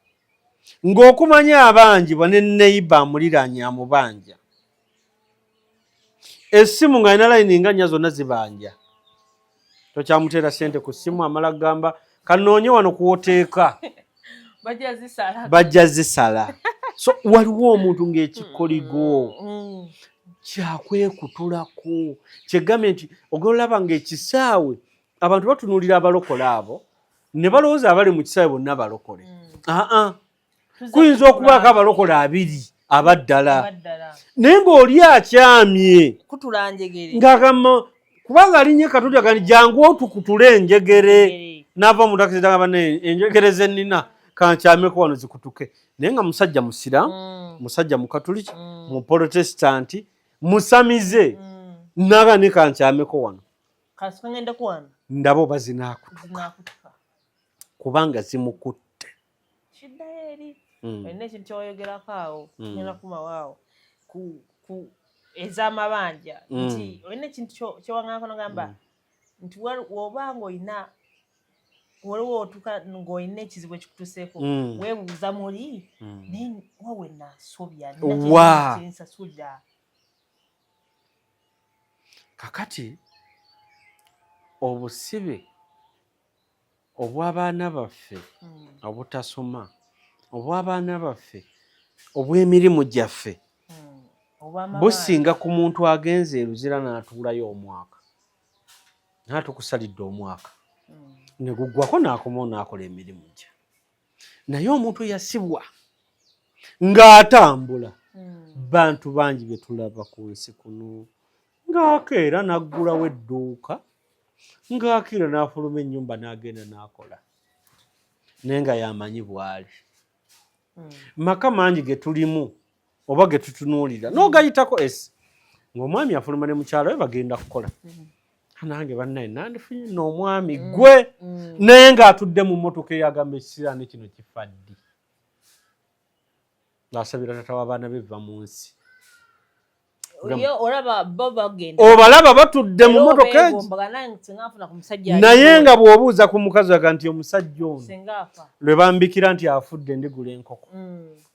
ng'okumanya abanjibwa ne neighbour amuliraanye amubanja, essimu ng'alina layini nga nnya zonna zibanja, tokyamuteera ssente ku ssimu, amala kugamba kanoonye wano kuwoteeka. Bajja zisala. Bajja zisala. So waliwo omuntu ng'ekikoligo kyakwekutulako, kyegambye nti ogolaba ng'ekisaawe abantu batunuulira abalokole abo ne balowooza abali mu kisaawe bonna balokole. Aa, kuyinza okubaako abalokole 20 abaddala, Abaddala. Naye ng'oli akyamye Kutula njegere. Ng'agamba kubanga alinye katulya kani, jangu otukutule enjegere. N'ava mu takisi gamba ne enjegere ze nnina kankyameko wano zikutuke, naye nga musajja musiraamu, musajja mukatuliki, muprotesitanti, musamize, naga ne kankyameko wano. Kasika ngende wano. Ndaba oba zinaakutuka. Zinaakutuka. Kubanga zimukutte. Kiddayo eri, olina ekintu kyewayogerako awo, ngenda kumawo awo ku ez'amabanja, nti olina ekintu kyewaŋŋanko nogamba nti woba ng'olina, waliwo otuuka ng'olina ekizibu ekikutuseeko, weebuuza muli, naye wawe nasobya? Wa. Kyensasulira. Kakati obusibe obw'abaana baffe obutasoma, obw'abaana baffe obw'emirimu gyaffe, Obw'amabanja. Businga ku muntu agenze e Luzira n'atuulayo omwaka, n'atukusalidde omwaka ne guggwako, n'akomawo n'akola emirimu gye. Naye omuntu yasibwa ng'atambula, bantu bangi be tulaba ku nsi kuno ng'akeera n'aggulawo edduuka, ng'akeera n'afuluma ennyumba n'agenda n'akola, naye nga yamanyi bw'ali. Maka mangi ge tulimu. Oba ge tutunuulira n'ogayitako esi ng'omwami afuluma ne mukyala we bagenda kukola. Nange bannaye nandifunye n'omwami gwe, naye ng'atudde mu mmotoka eyagamba ekisiraani kino kifa ddi, ng'asabira tata w'abaana be va mu nsi. Olaba bo bagenda. Obalaba batudde mu mmotoka egi. Beegombaga, nange singa nfuna ku musajja. Naye nga bw'obuuza ku mukazi aga nti omusajja ono Singa afa. Lwe bambikira nti afudde ndigula enkoko,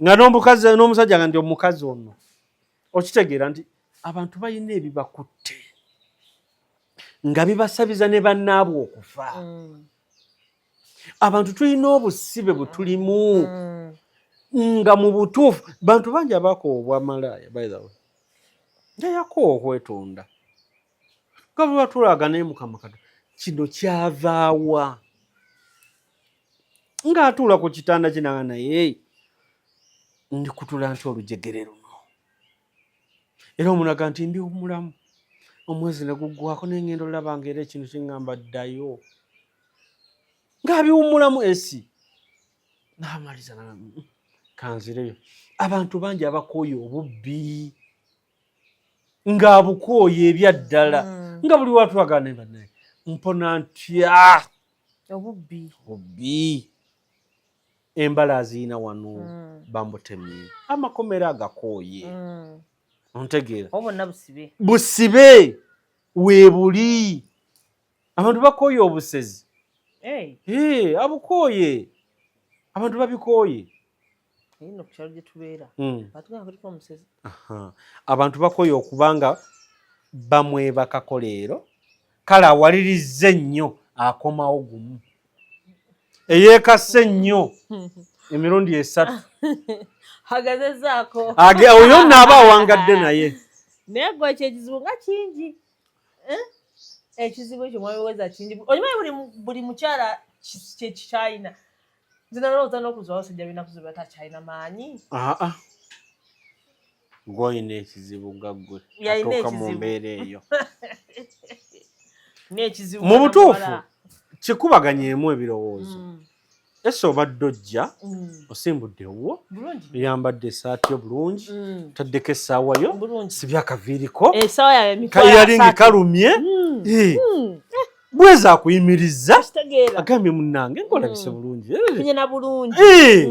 nga n'omukazi n'omusajja nga nti omukazi ono, okitegeera nti abantu balina ebibakutte nga bibasabiza ne bannaabwe okufa. Abantu tulina obusibe bwe tulimu nga mu butuufu bantu bangi abakoowa obwamalaaya. By the way, nga yakoowa okwetonda nga bwe batulaga, naye Mukama Katonda, kino kyavaawa? Ng'atuula ku kitanda kinanga, naye ndikutula nti olujegere luno, era omunaga nti ndiwumulamu omwezi ne guggwako, naye ngenda olaba nga era ekintu kiŋŋamba ddayo, ng'abiwummulamu esi n'amaliza kanzireyo. Abantu bangi abakooye obubbi, ng'abukooye ebyaddala, nga buli watwagala, naye bannaye mpona ntya Obubbi. Obubbi, embala aziina wano, bamutemye, amakomera agakooye. Ontegeera? Oba bonna busibe. Busibe weebuli, abantu bakooye obusezi. Hey, Eh, abukooye, abantu babikooye. Ino ku kyalo gye tubeera batugamba kuliko omusezi. Aha. Abantu bakooye okubanga bamwebakako leero, kale awalirizza ennyo akomawo gumu, eyeekase ennyo emirundi 3. Agezezaako. Oyo nno aba awangadde naye. Naye gwe ekyo ekizibu nga kingi. Eh? Ekizibu ekyo, mwami weza, kingi. Omanyi buli mukyala kyekikyalina. Nze nalowooza n'okuzwa abasajja b'ennaku zino batakyalina maanyi. Aa, gw'olina ekizibu nga ggwe Yalina atuuka mu ekizibu. mbeera eyo. N'ekizibu Mu butuufu muwala. kikubaganyeemu ebirowoozo. Ese obadde ojja, osimbudde ewuwo, Bulungi. oyambadde essaati yo bulungi, otaddeko essaawa yo, Bulungi. sibye akaviiriko, Essaawa yawe emitwalo kayalingi 30. kalumye. Eh, bweza akuyimirizza, Kitegeera. agambye munnange ng'olabise bulungi. Eh, Funye na bulungi. Eh,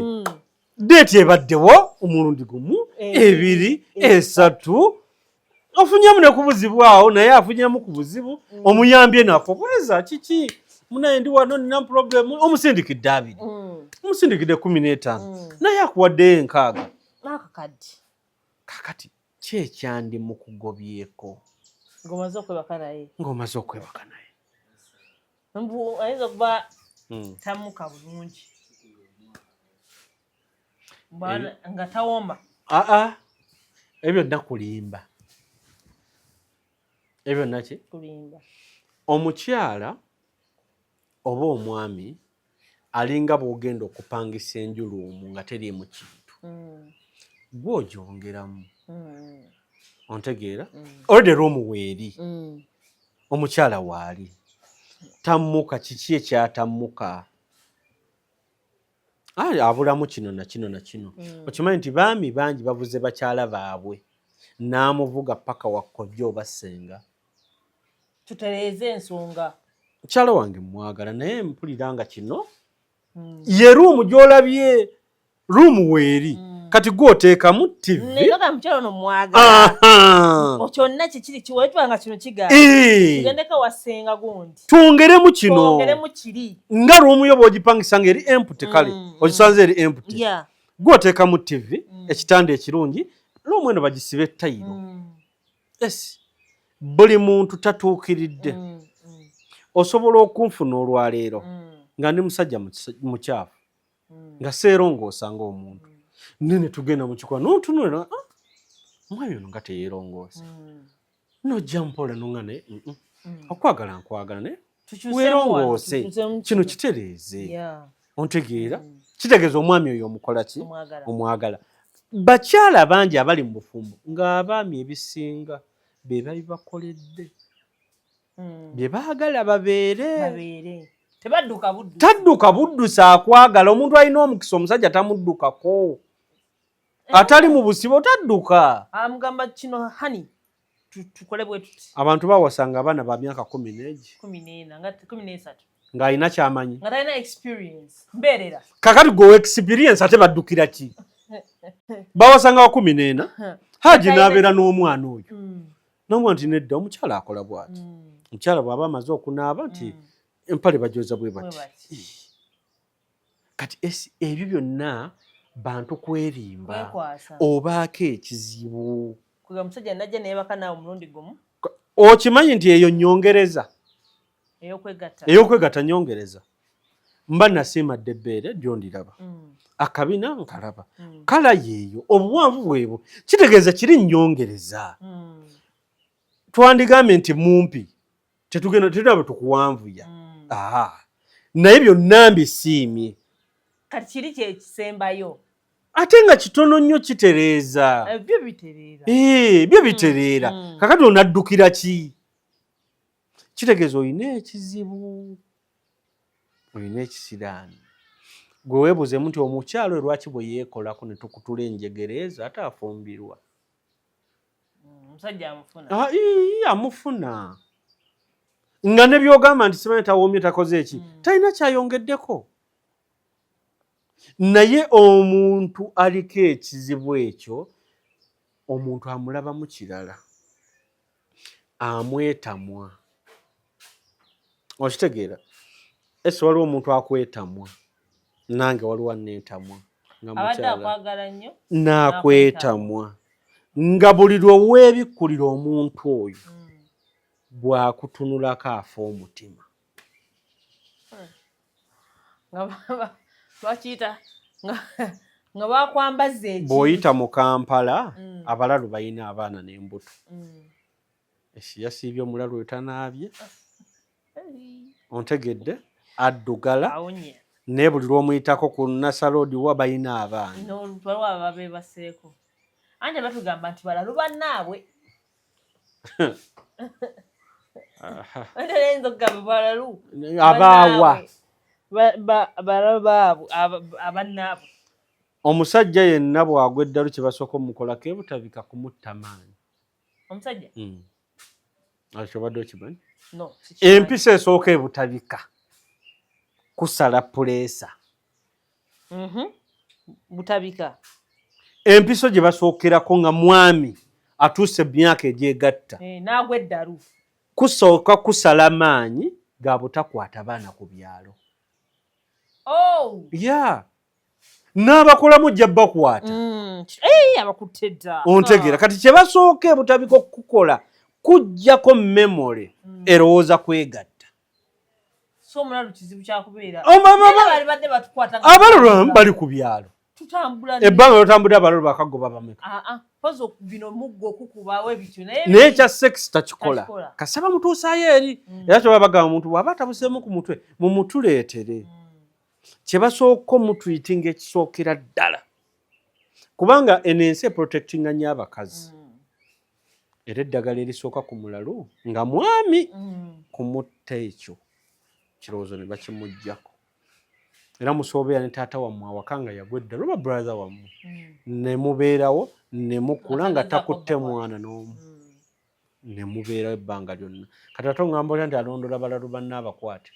date ebaddewo omulundi gumu, 2, 3, ofunyemu ne ku buzibu awo, naye afunyemu ku buzibu, omuyambye nako. Bweza kiki munaye, ndi wano nina problem, omusindikidde 20, omusindikidde 15, naye akuwaddeyo 60. N'akakadde. Kakati ki ekyandi mukugobyeko? Ng'omaze okwebaka naye. Ng'omaze okwebaka naye. Mbu ayinza okuba tamuka bulungi. Nga tawoma. Aa, ebyo byonna kulimba, ebyo byonna ki? Kulimba. Omukyala oba omwami alinga bw'ogenda okupangisa enju room nga teriimu kintu, gwe ogyongeramu. Ontegeera? Already room weeri, omukyala waali tammuka. Kiki ekyatammuka? Abulamu kino na kino na kino. Okimanyi nti baami bangi bavuze bakyala baabwe n'amuvuga paka wa kojja oba ssenga. Tutereeze ensonga. Mukyala wange mwagala, naye mpulira nga kino ye room gy'olabye, room weeri, kati gwe oteekamu TV. Naye mukyala ono mwagala. Kyonna kikiri kiweetwa nga kino kigaana. Tugendeko wa ssenga gundi. Twongeremu kino. Twongeremu kiri. Nga room yo bw'ogipangisa nga eri empty, kale ogisanze eri empty, gwe oteekamu TV, ekitanda ekirungi, room eno bagisibe tayiro. Yes, buli muntu tatuukiridde. Osobola okunfuna olwaleero nga ndi musajja mukyafu, nga seerongoosa ng'omuntu, nene tugenda mu kikwa nontunulira, "Ah, omwami ono nga teyeerongoosa." Nojja mpola nonga naye, Okwagala nkwagala, naye Tukyuseemu weerongoose, wano, tukyuseemu kino kino." Kitereeze. Ontegeera? Kitegeeza omwami oyo omukola ki? Omwagala. Omwagala. Bakyala bangi abali mu bufumbo ng'abaami ebisinga be babibakoledde, bye baagala babeere. Babeere. Tebadduka buddu. Tadduka buddusi akwagala. Omuntu alina omukisa, omusajja tamuddukako. Atali mu busibe otadduka. Amugamba kino, honey, tukole bwe tuti. Abantu bawasanga abaana ba myaka 10 n'egi. 14 nga 13. Ng'alina kyamanyi. Nga talina experience, mbeerera. Kakati gwe experience ate baddukira ki? Bawasanga wa 14, haji n'abeera n'omwana oyo. Nomwa nti nedda, omukyala akola bw'ati. Omukyala bw'aba amaze okunaaba nti empale bajoza bwe bwe bati. Bati. Kati ebyo byonna bantu kwerimba. Kwekwasa. Obaako ekizibu. Kuga omusajja najja neyebaka naawe omulundi gumu. Okimanyi nti eyo nyongereza. Ey'okwegatta. Ey'okwegatta nyongereza. Mba nasiima dda ebbeere lyo ndiraba. Akabina nkalaba. Kala yeeyo, obuwanvu bwebwo, kitegeeza kiri nyongereza. Twandigambye nti mumpi, tetugenda tetulaba tukuwanvuya. Aha, naye byonna mbisiimye. Kati kiri kyekisembayo. Ate nga kitono nnyo, kitereeza. Byo bitereera. Eh, byo bitereera. Kakati onaddukira ki? Kitegeeza olina ekizibu, olina ekisiraani. Gwe weebuuzeemu nti omukyalo oyo lwaki bwe yeekolako ne tukutula enjegere ezo ate afumbirwa? Omusajja amufuna. Ah, ii, amufuna nga ne byogamba nti simanyi tawoomye, takoze eki, talina kyayongeddeko. Naye omuntu aliko ekizibu ekyo, omuntu amulabamu kirala, amwetamwa. Okitegeera? Ese waliwo omuntu akwetamwa, nange waliwo aneetamwa nga Abadde mukyala. akwagala nnyo. N'akwetamwa nga buli lwe weebikkulira omuntu oyo, bw'akutunulako afa omutima. Nga bakiyita nga bakwambaza ekintu. Bw'oyita mu Kampala, abalalu balina abaana n'embuto. Esi yasiibye omulalu oyo tanaabye, ontegedde, addugala. Awonye. Naye buli lw'omuyitako ku Nasser Road wa balina abaana. Waliwo ababa beebaseeko, anti batugamba nti balalu bannaabwe. Anti ayinza okugamba balalu abaawa. Balalu baabwe, abannaabwe. Omusajja yenna bw'agwa eddalu, kye basooka omukolako ebutabika kumutta maanyi. Omusajja? Ekyo obadde okimanyi? No, sikimanyi. Empisa esooka ebutabika kusala puleesa. Butabika. Empiso gye basookerako nga mwami atuuse emyaka egyegatta, Eh, n'agwa eddalu, kusooka kusala maanyi ga butakwata baana ku byalo. Oh! Ya, n'abakolamu ojja bakwata. Eh, abakutte dda. Ontegeera? Kati kye basooka ebutabika okukukola kujjako memory erowooza kwegatta. So omulalu kizibu kyakubeera. Oh, Naye bali badde batukwata nga Abalalu bali ku byalo. Tutambula. Ebbanga lotambudde, abalalu bakagoba bameka? Ah, ah, pozi bino muggo okukubawo ebityo, naye Naye ekya sex takikola. Takikola. Kasaba mutuusaayo eri. Era kyoba bagamba, omuntu bw'aba atabuseemu ku mutwe, mumutuleetere. Kye basooka omutreatinga ekisookera ddala, kubanga eno ensi eprotectinga nnyo abakazi, era eddagala erisooka ku mulalu nga mwami kumutta ekyo kirowoozo ne bakimuggyako. Era musobola ne taata wammwe awaka nga yagwa eddala oba brother wammwe, ne mubeerawo ne mukula nga takutte mwana n'omu, ne mubeerawo ebbanga lyonna. Kati ate oŋŋamba otya nti alondola balalu banne abakwate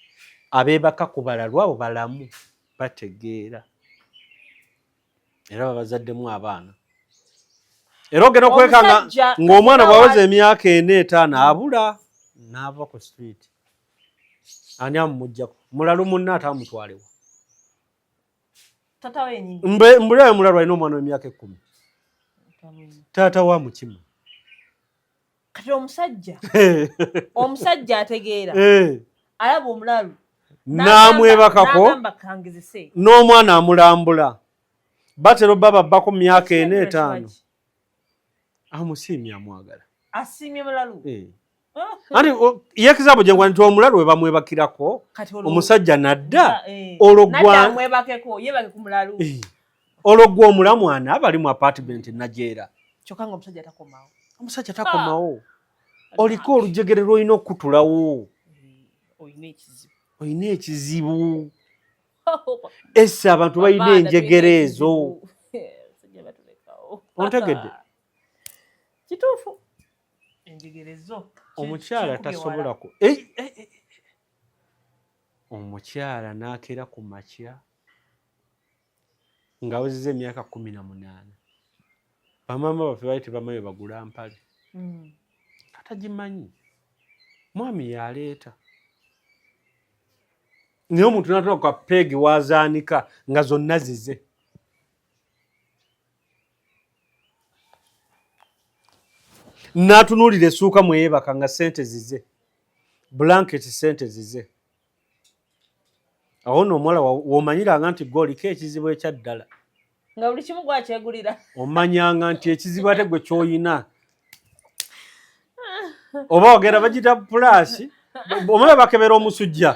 abeebaka ku balalu? Abo balamu, bategeera, era babazaddemu abaana. Era ogenda okwekanga Omusajja ng'omwana kasita bw'aweza emyaka 4, 5, abula n'ava ku street. Ani amumuggyako? Mulalu munne ate amutwalewa? Tata we yenyini. Mbulayo mulalu alina omwana w'emyaka 10, taata wa mukima. Kati omusajja ategeera, alaba omulalu n'amwebakako, n'agamba kangezese. N'omwana amulambula. Batera obba babbako mu myaka 4, 5. Amusiimye, amwagala. Asiimye mulalu. Eh. Anti yekizaabo gyengwa nti omulalu we bamwebakirako, Kati olwo omusajja nadda, Eh. olwo Nadda amwebakeko, yebake ku mulalu. Eh. Olwo gwe omulamu anaaba ali mu apartment najeera. Kyokka nga omusajja takomawo. Omusajja takomawo, oliko olujegere lwolina okukutulawo. Eh, olina ekizibu. Olina ekizibu. Ese abantu balina Abaana enjegere tulina ezo. ekizibu. Abasajja batulekawo. Ontegedde? Kituufu, enjegere zo. Omukyala tasobola ku omukyala n'akeera ku makya ng'awezezza emyaka 18. Bamaama baffe baali tebamanyi bagula mpale. Katagimanyi mwami yaleeta, naye omuntu natula kwa peegi wazaanika nga zonna zize. N'atunuulira essuuka mweyeebaka nga ssente zize, bulanketi ssente zize. Awo nno omuwala w'omanyiranga nti gwe oliko ekizibu ekya ddala. Nga buli kimu gwakyegulira. Omanyanga nti ekizibu ate gwe ky'oyina. Oba ogenda bagiyita pulaasi, omala bakebera omusujja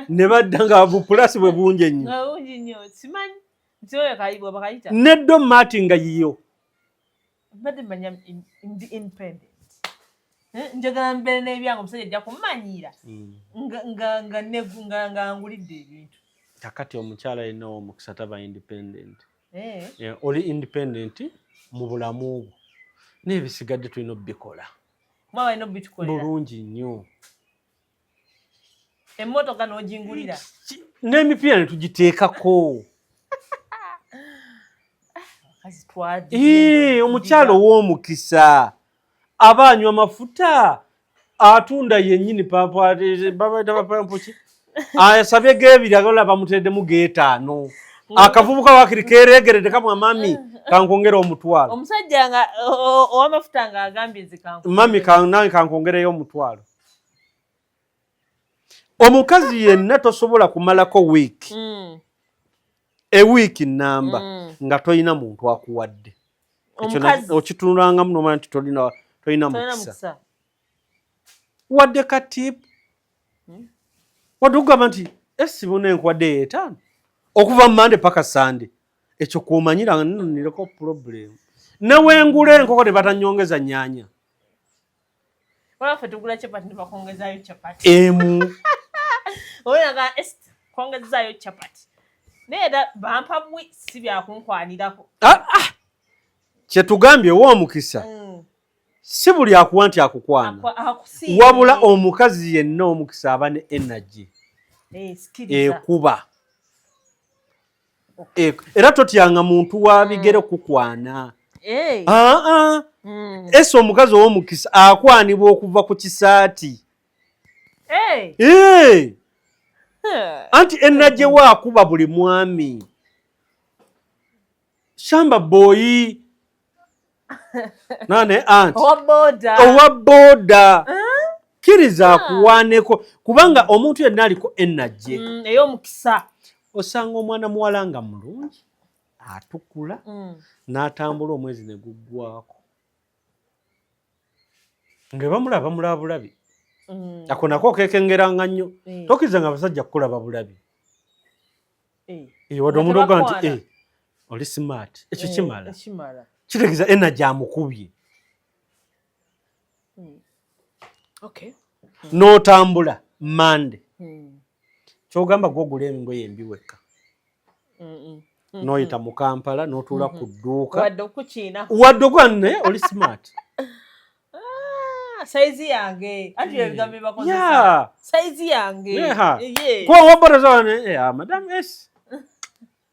ne badda nga bupulaasi bwe bungi ennyo. Nga bungi nnyo, simanyi nti oyo kayibwa bakayita. Ne doormat nga yiyo. Mbadde manya ndi independent. Njagala mbeere n'ebyange, omusajja ajja kummanyiira nga ngulidde ebintu. Kakati omukyala alina omukisa taba independent. Oli independent mu bulamu bwo, n'ebisigadde tulina obbikola. Mwaba alina obitukolera. Bulungi nnyo. Emmotoka n'ogingulira. N'emipiira ne tugiteekako. Omukyala ow'omukisa aba anywa mafuta, atunda yennyini, papampuki asabye geebiri, agala bamuteeddemu geetaano. Akavubuka wakiri kereegeredde kamwa, "Mami, kankwongera omutwalo." Omusajja nga ow'amafuta nga agambye nze "Mami, nange kankwongereyo omutwalo." Omukazi yenna tosobola kumalako wiiki, ewiiki namba, nga tolina muntu akuwadde. Okitunulangamu nomanya nti tolina mukisa. Wadde ka tip, wadde okugamba nti esibuna enkuwadde etaano okuva mu Mande paka Sande, ekyo kwomanyira nireko problem. Newengula enkoko ne batanyongeza nyanya. Waffe tugula chapati ne bakongezaayo chapati. Emu. Onaga kongezaayo chapati, naye era bampa bwi si byakunkwanirako. Ah, ah. Kyetugambye ow'omukisa si buli akuwa nti akukwana, wabula omukazi yenna omukisa aba ne energy ekuba. Era totyanga muntu wa bigere kukwana. Aa, ese omukazi ow'omukisa akwanibwa okuva ku kisaati. Anti energy we akuba buli mwami shamba boyi nane anti owa boda kkiriza akuwaaneko, kubanga omuntu yenna aliko energy ey'omukisa. Osanga omwana muwala nga mulungi atukula, n'atambula omwezi ne guggwako nga bamulaba bamulaba bulabi. Ako nako kekengeranga nnyo. Tokkiriza nga abasajja kukulaba bulabi. Wadde omuntu ogamba nti oli smart, ekyo kimala, kitegeeza energy amukubye. N'otambula Mande, kyogamba gwogula engoye embi wekka, n'oyita mu Kampala n'otuula ku dduuka, wadde okuba naye oli smart. Saizi yange, anti ebigambo byebakozesa, saizi yange. Kuba waboraza, "Madam S,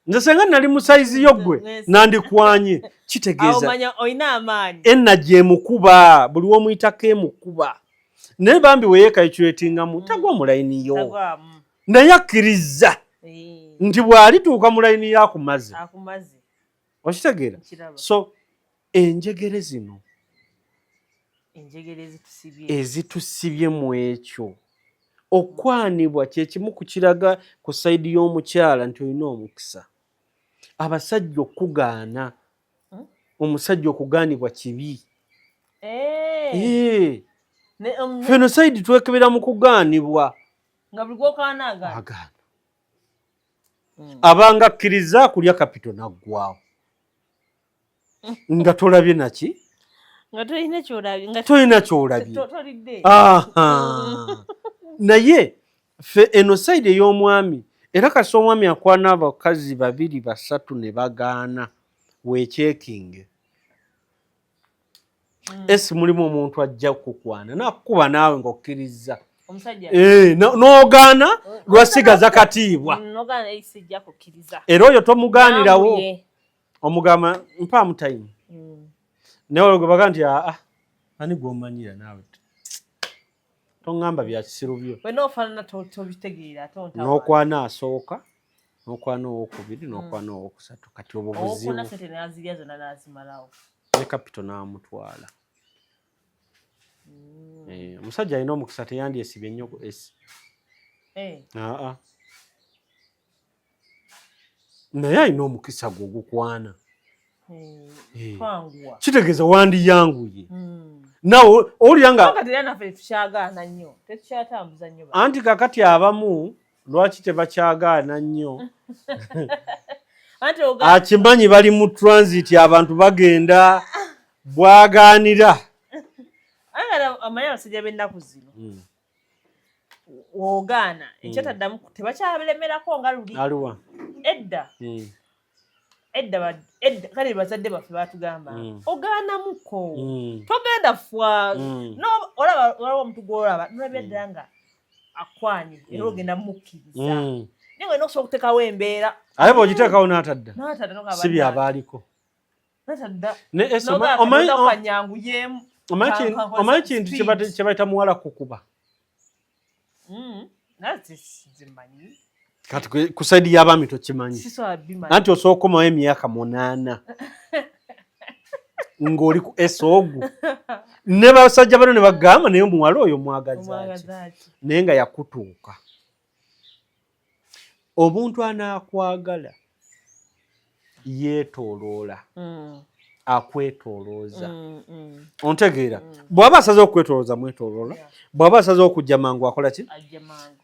nze senga nali mu saizi yo gwe nandikwanye." Kitegeeza olina amaanyi. Energy emukuba buli womuyitako emukuba, naye bambi weyekalculatingamu tagwa mu layini yo, naye akkiriza nti bw'alituuka mu layini yakumaze. Okitegeera? So enjegere zino ezitusibye mu ekyo okwanibwa kyekimu ku kiraga ku side y'omukyala nti olina omukisa. Abasajja okugaana, omusajja okugaanibwa kibi. Feno side twekebera mu kugaanibwa. Nga buli gwokaana agaana. Agaana. Abanga akkiriza kulya kapito naggwawo nga tolabye naki. Nga tolina kyolabye. Nga tolina kyolabye. Tolidde. Naye ffe eno side ey'omwami, era kasi omwami akwana abakazi babiri basatu ne bagaana, weekyekinge. Esi mulimu omuntu ajja kukwana nakukuba naawe ng'okkirizza eh, n'ogaana lwasigaza katiibwa era oyo tomugaanirawo omugamba mpaamu time naye olwo gwe baga nti aa ah, ani gw'omanyira naawe toŋŋamba bya kisiru byo n'okwana asooka n'okwana owokubiri n'okwana owokusatu kati obwo buzibu ne kapito n'amutwala eh, omusajja alina omukisa teyandyesibye nnyo ku esi eh. aa naye alina omukisa gwe ogukwana eh. Kitegeeza wandiyanguye nawe owulira nga anti kakati abamu lwaki tebakyagaana nnyo akimanyi bali mu transit abantu bagenda bwagaanira amanyi abasajja b'ennaku zino wogaana ekyataddamu tebakyalemerako nga luli aliwa edda edda edda kale bazadde baffe batugamba ogaanamuko togenda fwa no olaba waliwo omuntu gwolaba nolabira ddala nga akwanye era ogenda mukkiriza naye nga olina okusobola okuteekawo embeera aye bw'ogiteekawo n'atadda si byabaaliko omanyi kintu kyebayita muwala kukuba kati ku saidi y'abaami tokimanyi anti osobola okukomawo emyaka 8 ng'oli ku esogu ne basajja bano ne bagamba naye omuwala oyo mwagazaaki naye nga yakutuuka omuntu anaakwagala yeetooloola akwetoolooza ontegeera bw'aba asaze okwetoolooza mwetooloola bw'aba asaze okujja mangu akola ki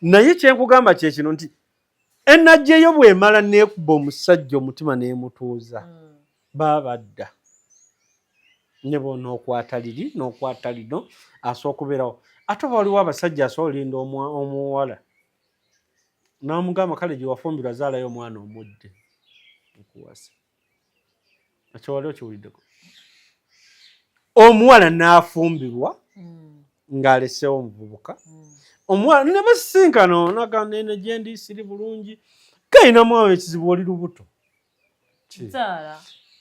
naye kyenkugamba kye kino nti enajja eyo bw'emala neekuba omusajja omutima n'emutuuza baba badda ne bw'onookwata liri n'okwata lino asobola okubeerawo ate oba waliwo abasajja asobola olinda omuwala n'amugamba kale gye wafumbirwa zaalayo omwana omudde nkuwasa ekyo wali okiwuliddeko omuwala n'afumbirwa ng'aleseewo omuvubuka omuwala ne basisinkana onagamba eno gyendi siri bulungi kayinamu awo ekizibu oli lubuto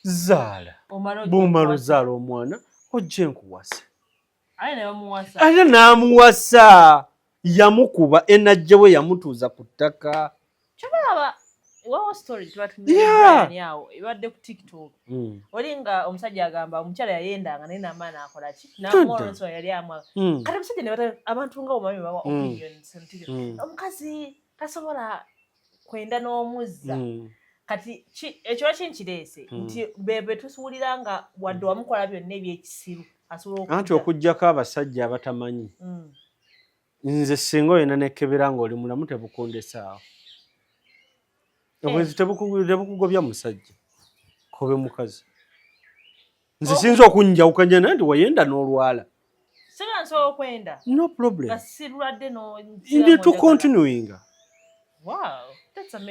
zaala bwomala ozaala omwana ojje nkuwase ate n'amuwasa yamukuba enajje we yamutuuza ku ttaka wawo story tubatumyawo ebadde ku TikTok oli nga omusajja agamba omukyala yayendanga naye namaana akola ki namuwalonso yali amwa kati omusajja ne abantu nga omami bawa opinions omukazi tasobola kwenda n'omuzza kati ekyo kinkireese nti bebe tusuulira nga wadde wamukola byonna ebyekisiru asobola anti okuggyako abasajja abatamanyi nze singa olina nekebera ng'oli mulamu tebukundesaawo obwenzi tebukugobya musajja kobe mukazi nze sinza okunjawukanya naye nti wayenda n'olwala no problem ndi to continuinga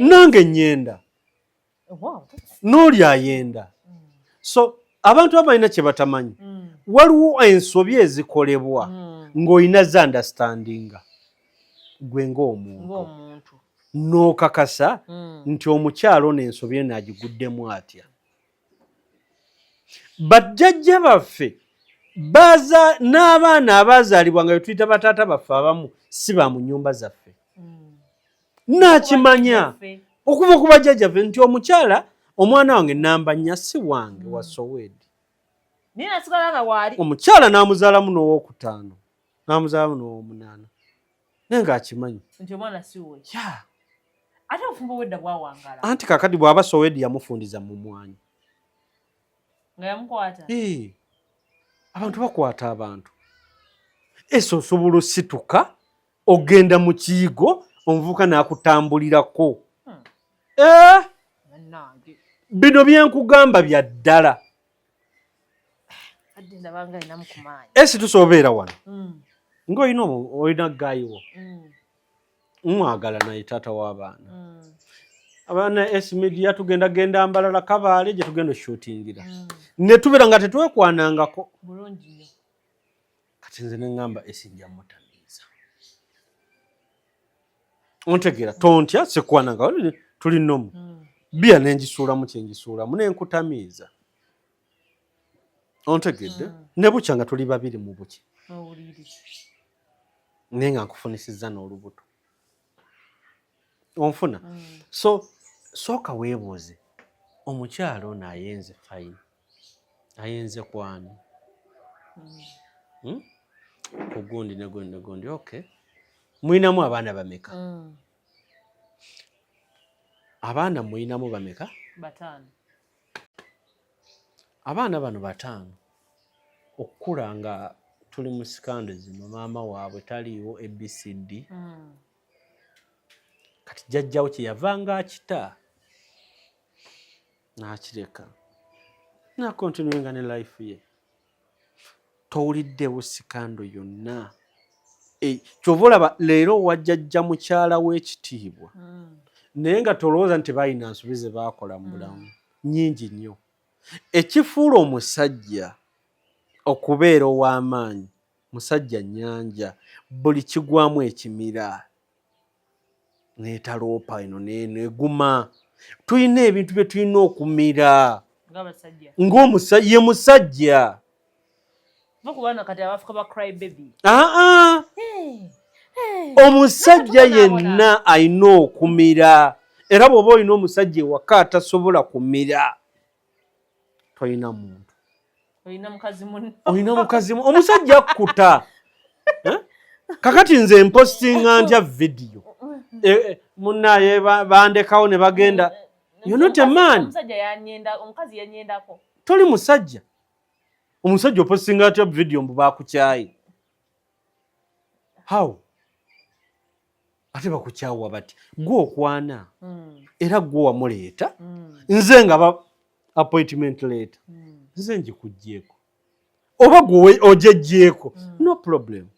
nange nyenda n'oli ayenda so abantu abalina kye batamanyi waliwo ensobi ezikolebwa ng'olina za understandinga gwe ng'omuntu n'okakasa nti omukyalo ono ensobi eno agiguddemu atya bajjajja baffe baza n'abaana abaazaalibwa nga betuyita bataata baffe abamu si ba mu nnyumba zaffe nakimanya okuva ku bajjajjaffe nti omukyala omwana wange namba nnya si wange wa Sowedi omukyala n'amuzaalamu n'owokutaano n'amuzaalamu n'owomunaana naye ng'akimanyi anti kakati bw'aba Sowedi yamufundiza mu mwanyi abantu bakwata abantu ese osobola osituka ogenda mu kiyigo omuvubuka n'akutambulirako bino byenkugamba bya ddala esi tusobola wano ng'olina olina gayiwo mwagala naye taata w'abaana Abaana S Media tugenda genda Mbalala, Kabaale gye tugenda oshootingira. Ne tubeera nga tetwekwanangako. Bulungi nnyo. Kati nze ne ŋŋamba, esi nja mutamiiza. Ontegeera? Tontya, sekwananga, tuli nomu. Bbiya ne ngisuulamu, kye ngisuulamu, ne nkutamiiza. Ontegedde? Ne bukya nga tuli babiri mu buki. Mu buliri. Naye nga nkufunisizza n'olubuto. Onfuna? So sooka weebuuze, omukyalo ono ayenze, fine, ayenze kwani? Hmm? Ku gundi ne gundi ne gundi, okay. Muyinamu abaana bameka? Abaana muyinamu bameka? 5. Abaana bano 5 okukula nga tuli mu scandal zino, maama waabwe taliiwo, ABCD. Kati jjajjawo kyeyavanga akita n'akireka nacontinuinga ne life ye. Towuliddewo scandal yonna. E, kyova olaba leero wajjajja mukyala w'ekitiibwa, naye nga tolowooza nti balina nsobi ze baakola mu bulamu nnyingi nnyo. Ekifuula omusajja okubeera ow'amaanyi, musajja nnyanja, buli kigwamu ekimira neetaloopa eno neeno eguma. Tulina ebintu bye tulina okumira ng'abasajja. Ng'omusajja ye musajja. Va ku baana kati abafuka ba cry baby. Aa, omusajja yenna alina okumira, era bw'oba olina omusajja ewaka atasobola kumira, tolina muntu. Olina mukazi munno. Olina mukazi omusajja akkuta. Eh? Kakati nze mpostinga ntya vidiyo? Munnaye bandekawo ne bagenda. You're not a man. Omusajja yanyenda, omukazi yanyendako. Toli musajja. Omusajja opostinga atya vidiyo mbu bakukyayi? How? Ate bakukyawa bati gwe okwana, era gwe wamuleeta. Nze nga ba appointment letter, nze ngikuggyeeko oba gwe ogyeggyeko, no problem.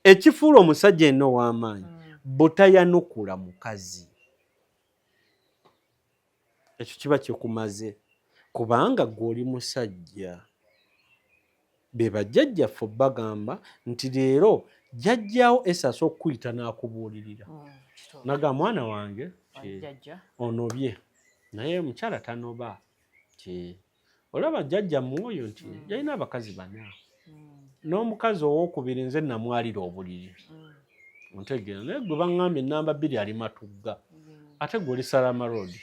Ekifuula omusajja yenna ow'amaanyi, butayanukula mukazi, ekyo kiba kikumaze, kubanga gwe oli musajja. Be bajjajjaffe bagamba nti leero jjajjaawo esasa okukuyita n'akubuulirira, naga mwana wange ki, Jjajja. Onobye naye omukyala tanoba, ki olaba jjajja mwoyo nti yalina abakazi bana, n'omukazi owokubiri nze namwalira obuliri. Ontegeera? Naye gwe baŋŋambye namba 2 ali Matugga, ate gwe oli Salama Road.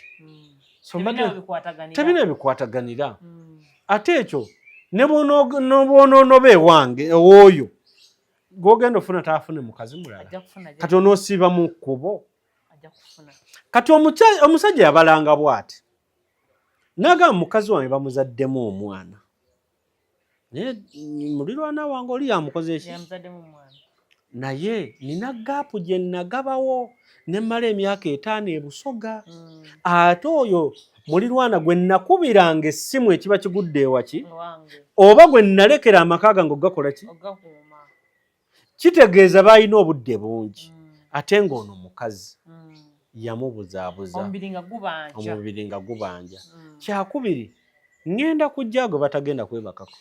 So Tebirina we bikwataganira. Tebirina ebikwataganira. Ate ekyo ne bw'onoonoba ewange ewooyo gw'ogenda ofuna, taafune mukazi mulala. Ajja kufuna. Kati onoosiiba mu kkubo. Ajja kufuna. Kati omusajja yabalanga bw'ati n'agamba, mukazi wange bamuzaddemu omwana, naye mulirwana wange oli yamukoze eki? Yamuzaddemu omwana. Naye nina gap gye nagabawo ne mmala emyaka 5 e Busoga. Ate oyo mulirwana gwe nakubiranga essimu ekiba kigudde ewaki, Owange. oba gwe nalekera amaka gange ogakola ki? Ogakuuma. Kitegeeza balina obudde bungi, ate ng'ono mukazi yamubuzaabuza. Omubiri nga gubanja. Omubiri nga gubanja. Kyakubiri, ŋŋenda kujja gwe batagenda kwebakako.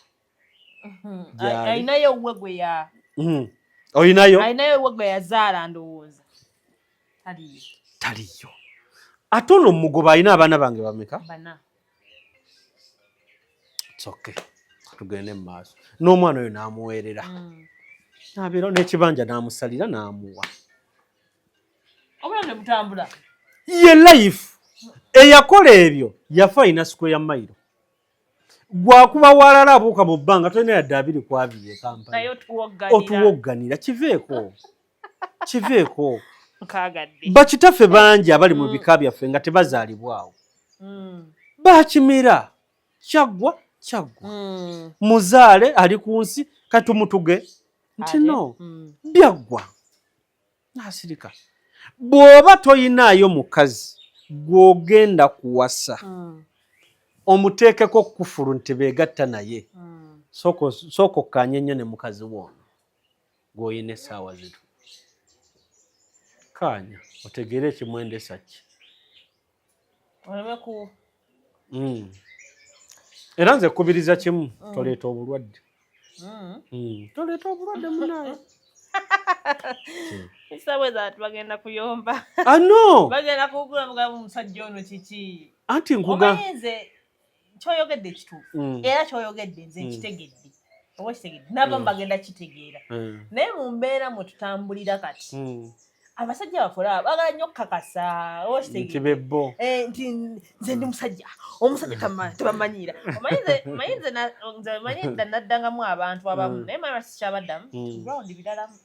Gyali. Alinayo owuwe gwe ya Olinayo? Alinayo owuwe gwe yazaala, ndowooza taliyo. Taliyo. Ate ono omugoba alina abaana bange bameka? 4. It's okay. Tugende mu maaso n'omwana oyo n'amuweerera, n'abeera n'ekibanja, n'amusalira, n'amuwa. Obulamu ne butambula. Ye life eyakola ebyo yafa alina square mile. Gwakuba walala abuuka mu bbanga, tolina yadde 20 e Kampala. Naye otuwogganira. Otuwogganira, kiveeko, kiveeko. Nkaagadde. Bakitaffe bangi abali mu bika byaffe nga tebazaalibwawo, bakimira, kyaggwa, kyaggwa. Muzaale ali ku nsi, katumutuge nti Ate, no byaggwa, nasirika. Bw'oba toyinaayo mukazi gw'ogenda kuwasa, omuteekeko kufulu nti beegatta naye, sooka okkaanye nnyo ne mukazi woono gw'oyina essaawa zino. Kaanya otegeere ekimwendesa ki. Oleme ku Era nze kubiriza kimu, toleeta obulwadde. Toleeta obulwadde, munaye. Isabweza ati bagenda kuyomba. Ano. Bagenda kugula mugamba, omusajja ono kiki? Anti nkuga Omanyi nze kyoyogedde kituufu. Era kyoyogedde nze nkitegedde, oba kitegedde n'abamu bagenda kitegeera. Naye mu mbeera mwe tutambulira kati, abasajja baffe aba baagala nnyo okukakasa, oba nti kitegeera bebbo. Eh, nti nze ndi musajja, omusajja tebamanyiira. Omanyi nze manyi nze naddangamu abantu abamu, naye manyi lwaki sikyabaddamu? Ground biralamu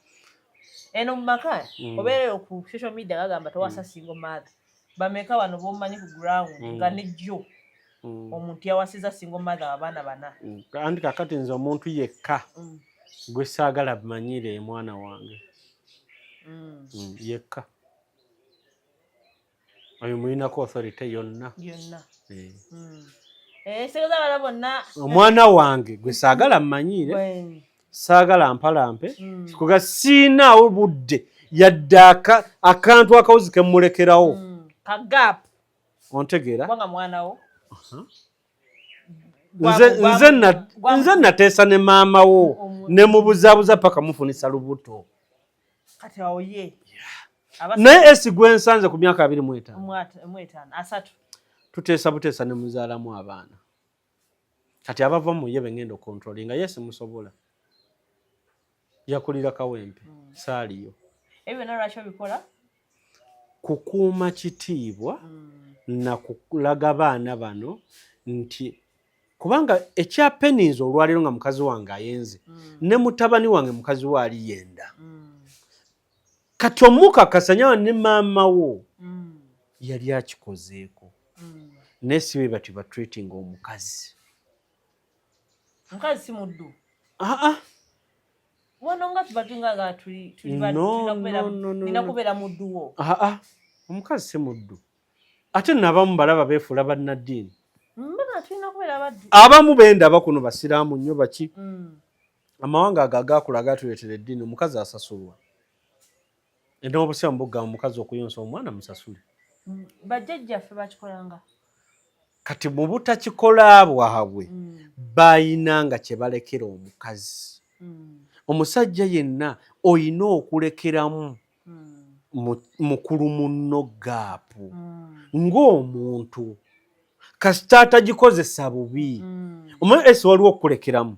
eno mu maka. Obeereyo ku social media bagamba towasa single mother. Bameka wano bomanyi ku ground nga nejjo omuntu yawasiza single mother abaana bana? Anti kakati nze omuntu yekka gwe saagala manyire mwana wange. Yekka oyo mulinako authority yonna. Yonna. Eh. Eh, sitegeeza abala bonna. Omwana wange gwe saagala mmanyiire, saagala mpalampe. Kuga siinaawo budde yadde akantu akawuzi kemulekerawo. Ka gap. Ontegeera? Kubanga mwana wo Nze nateesa ne maama wo ne mubuzaabuza paka mufunisa lubuto. Kati awo ye Naye esi gwe nsanze ku myaka 25, 25, 30. Tuteesa buteesa ne muzaalamu abaana. Kati abava mu ye bengenda okontrolinga ye simusobola, yakulira Kawempe, saaliyo. Ebyo byonna lwaki obikola? Kukuuma kitiibwa na kulaga baana bano nti kubanga ekyapeninza olwaleero nga mukazi wange ayenze ne mutabani wange, mukazi we ali yenda. Kati omukakasa nyawa ne maama wo yali akikozeeko, naye si bwe bati batreating omukazi. Omukazi si muddu. Aa. Wano nga tuba tunga nga tuli tuli No, no, no, no, nina no. kubeera muddu wo. Aa, omukazi si muddu. Ate nabamu balaba beefuula bannaddiini. Mbaga tulina kubeera baddu. Abamu bendaba kuno basiraamu nnyo baki. Amawanga ago agaakula gatuleetera eddiini, omukazi asasulwa. N'obusiraamu bugamba omukazi okuyonsa omwana musasule. Bajjajjaffe bakikolanga. Kati mu butakikola bwabwe, bayina nga kye balekera omukazi. Omusajja yenna oyina okulekeramu mukulu munno gap ng'omuntu kasita atagikozesa bubi. Omanyi esi waliwo okukulekeramu.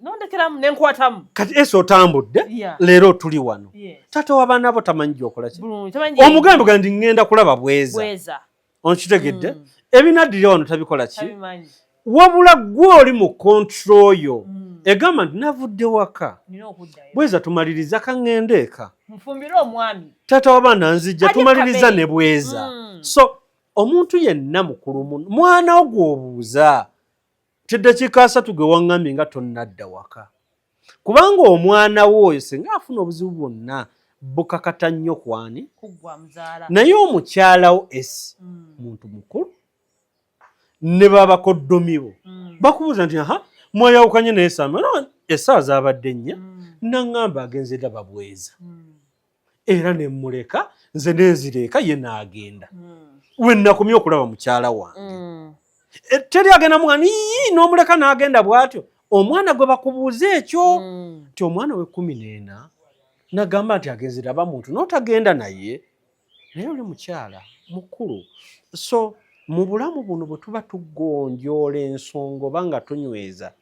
Nondekeramu nenkwatamu. Kati esi otambudde, leero tuli wano, taata w'abaana bo tamanyi gyokola ki. Bulungi tamanyi. Omugambe ga ndi ŋŋenda kulaba Bweza. Bweza. Onkitegedde? Ebinaddira wano tabikola ki. Tabimanyi. Wabula gwe oli mu control yo egamba nti navudde waka, Nina okuddayo. Bweza tumaliriza, kaŋŋende eka. Nfumbire omwami. Taata w'abaana nzijja. Alye Tumaliriza kamere. ne Bweza. So omuntu yenna mukulu muno, mwana wo gw'obuuza ti ddakiika 30 gwe waŋŋambye nga tonnadda waka, kubanga omwana wo oyo singa afuna obuzibu bwonna bukakata nnyo kwani? Kuggwa muzaala. Naye omukyala wo esi muntu mukulu, ne babakoddomi bo bakubuuza nti, aha, mwayawukanye naye samba essaawa zaabadde 4, naŋŋamba agenze daba Bweza, era ne mmuleka nze nenzira eka, ye n'agenda. We nakomye okulaba mukyala wange. E, teri agenda mugani ii n'omuleka n'agenda bw'atyo. Omwana gwe bakubuuza ekyo nti omwana we 14 nagamba nti agenze raba muntu n'otagenda naye, naye oli mukyala mukulu. So mu bulamu buno bwe tuba tugonjoola ensonga oba nga tunyweza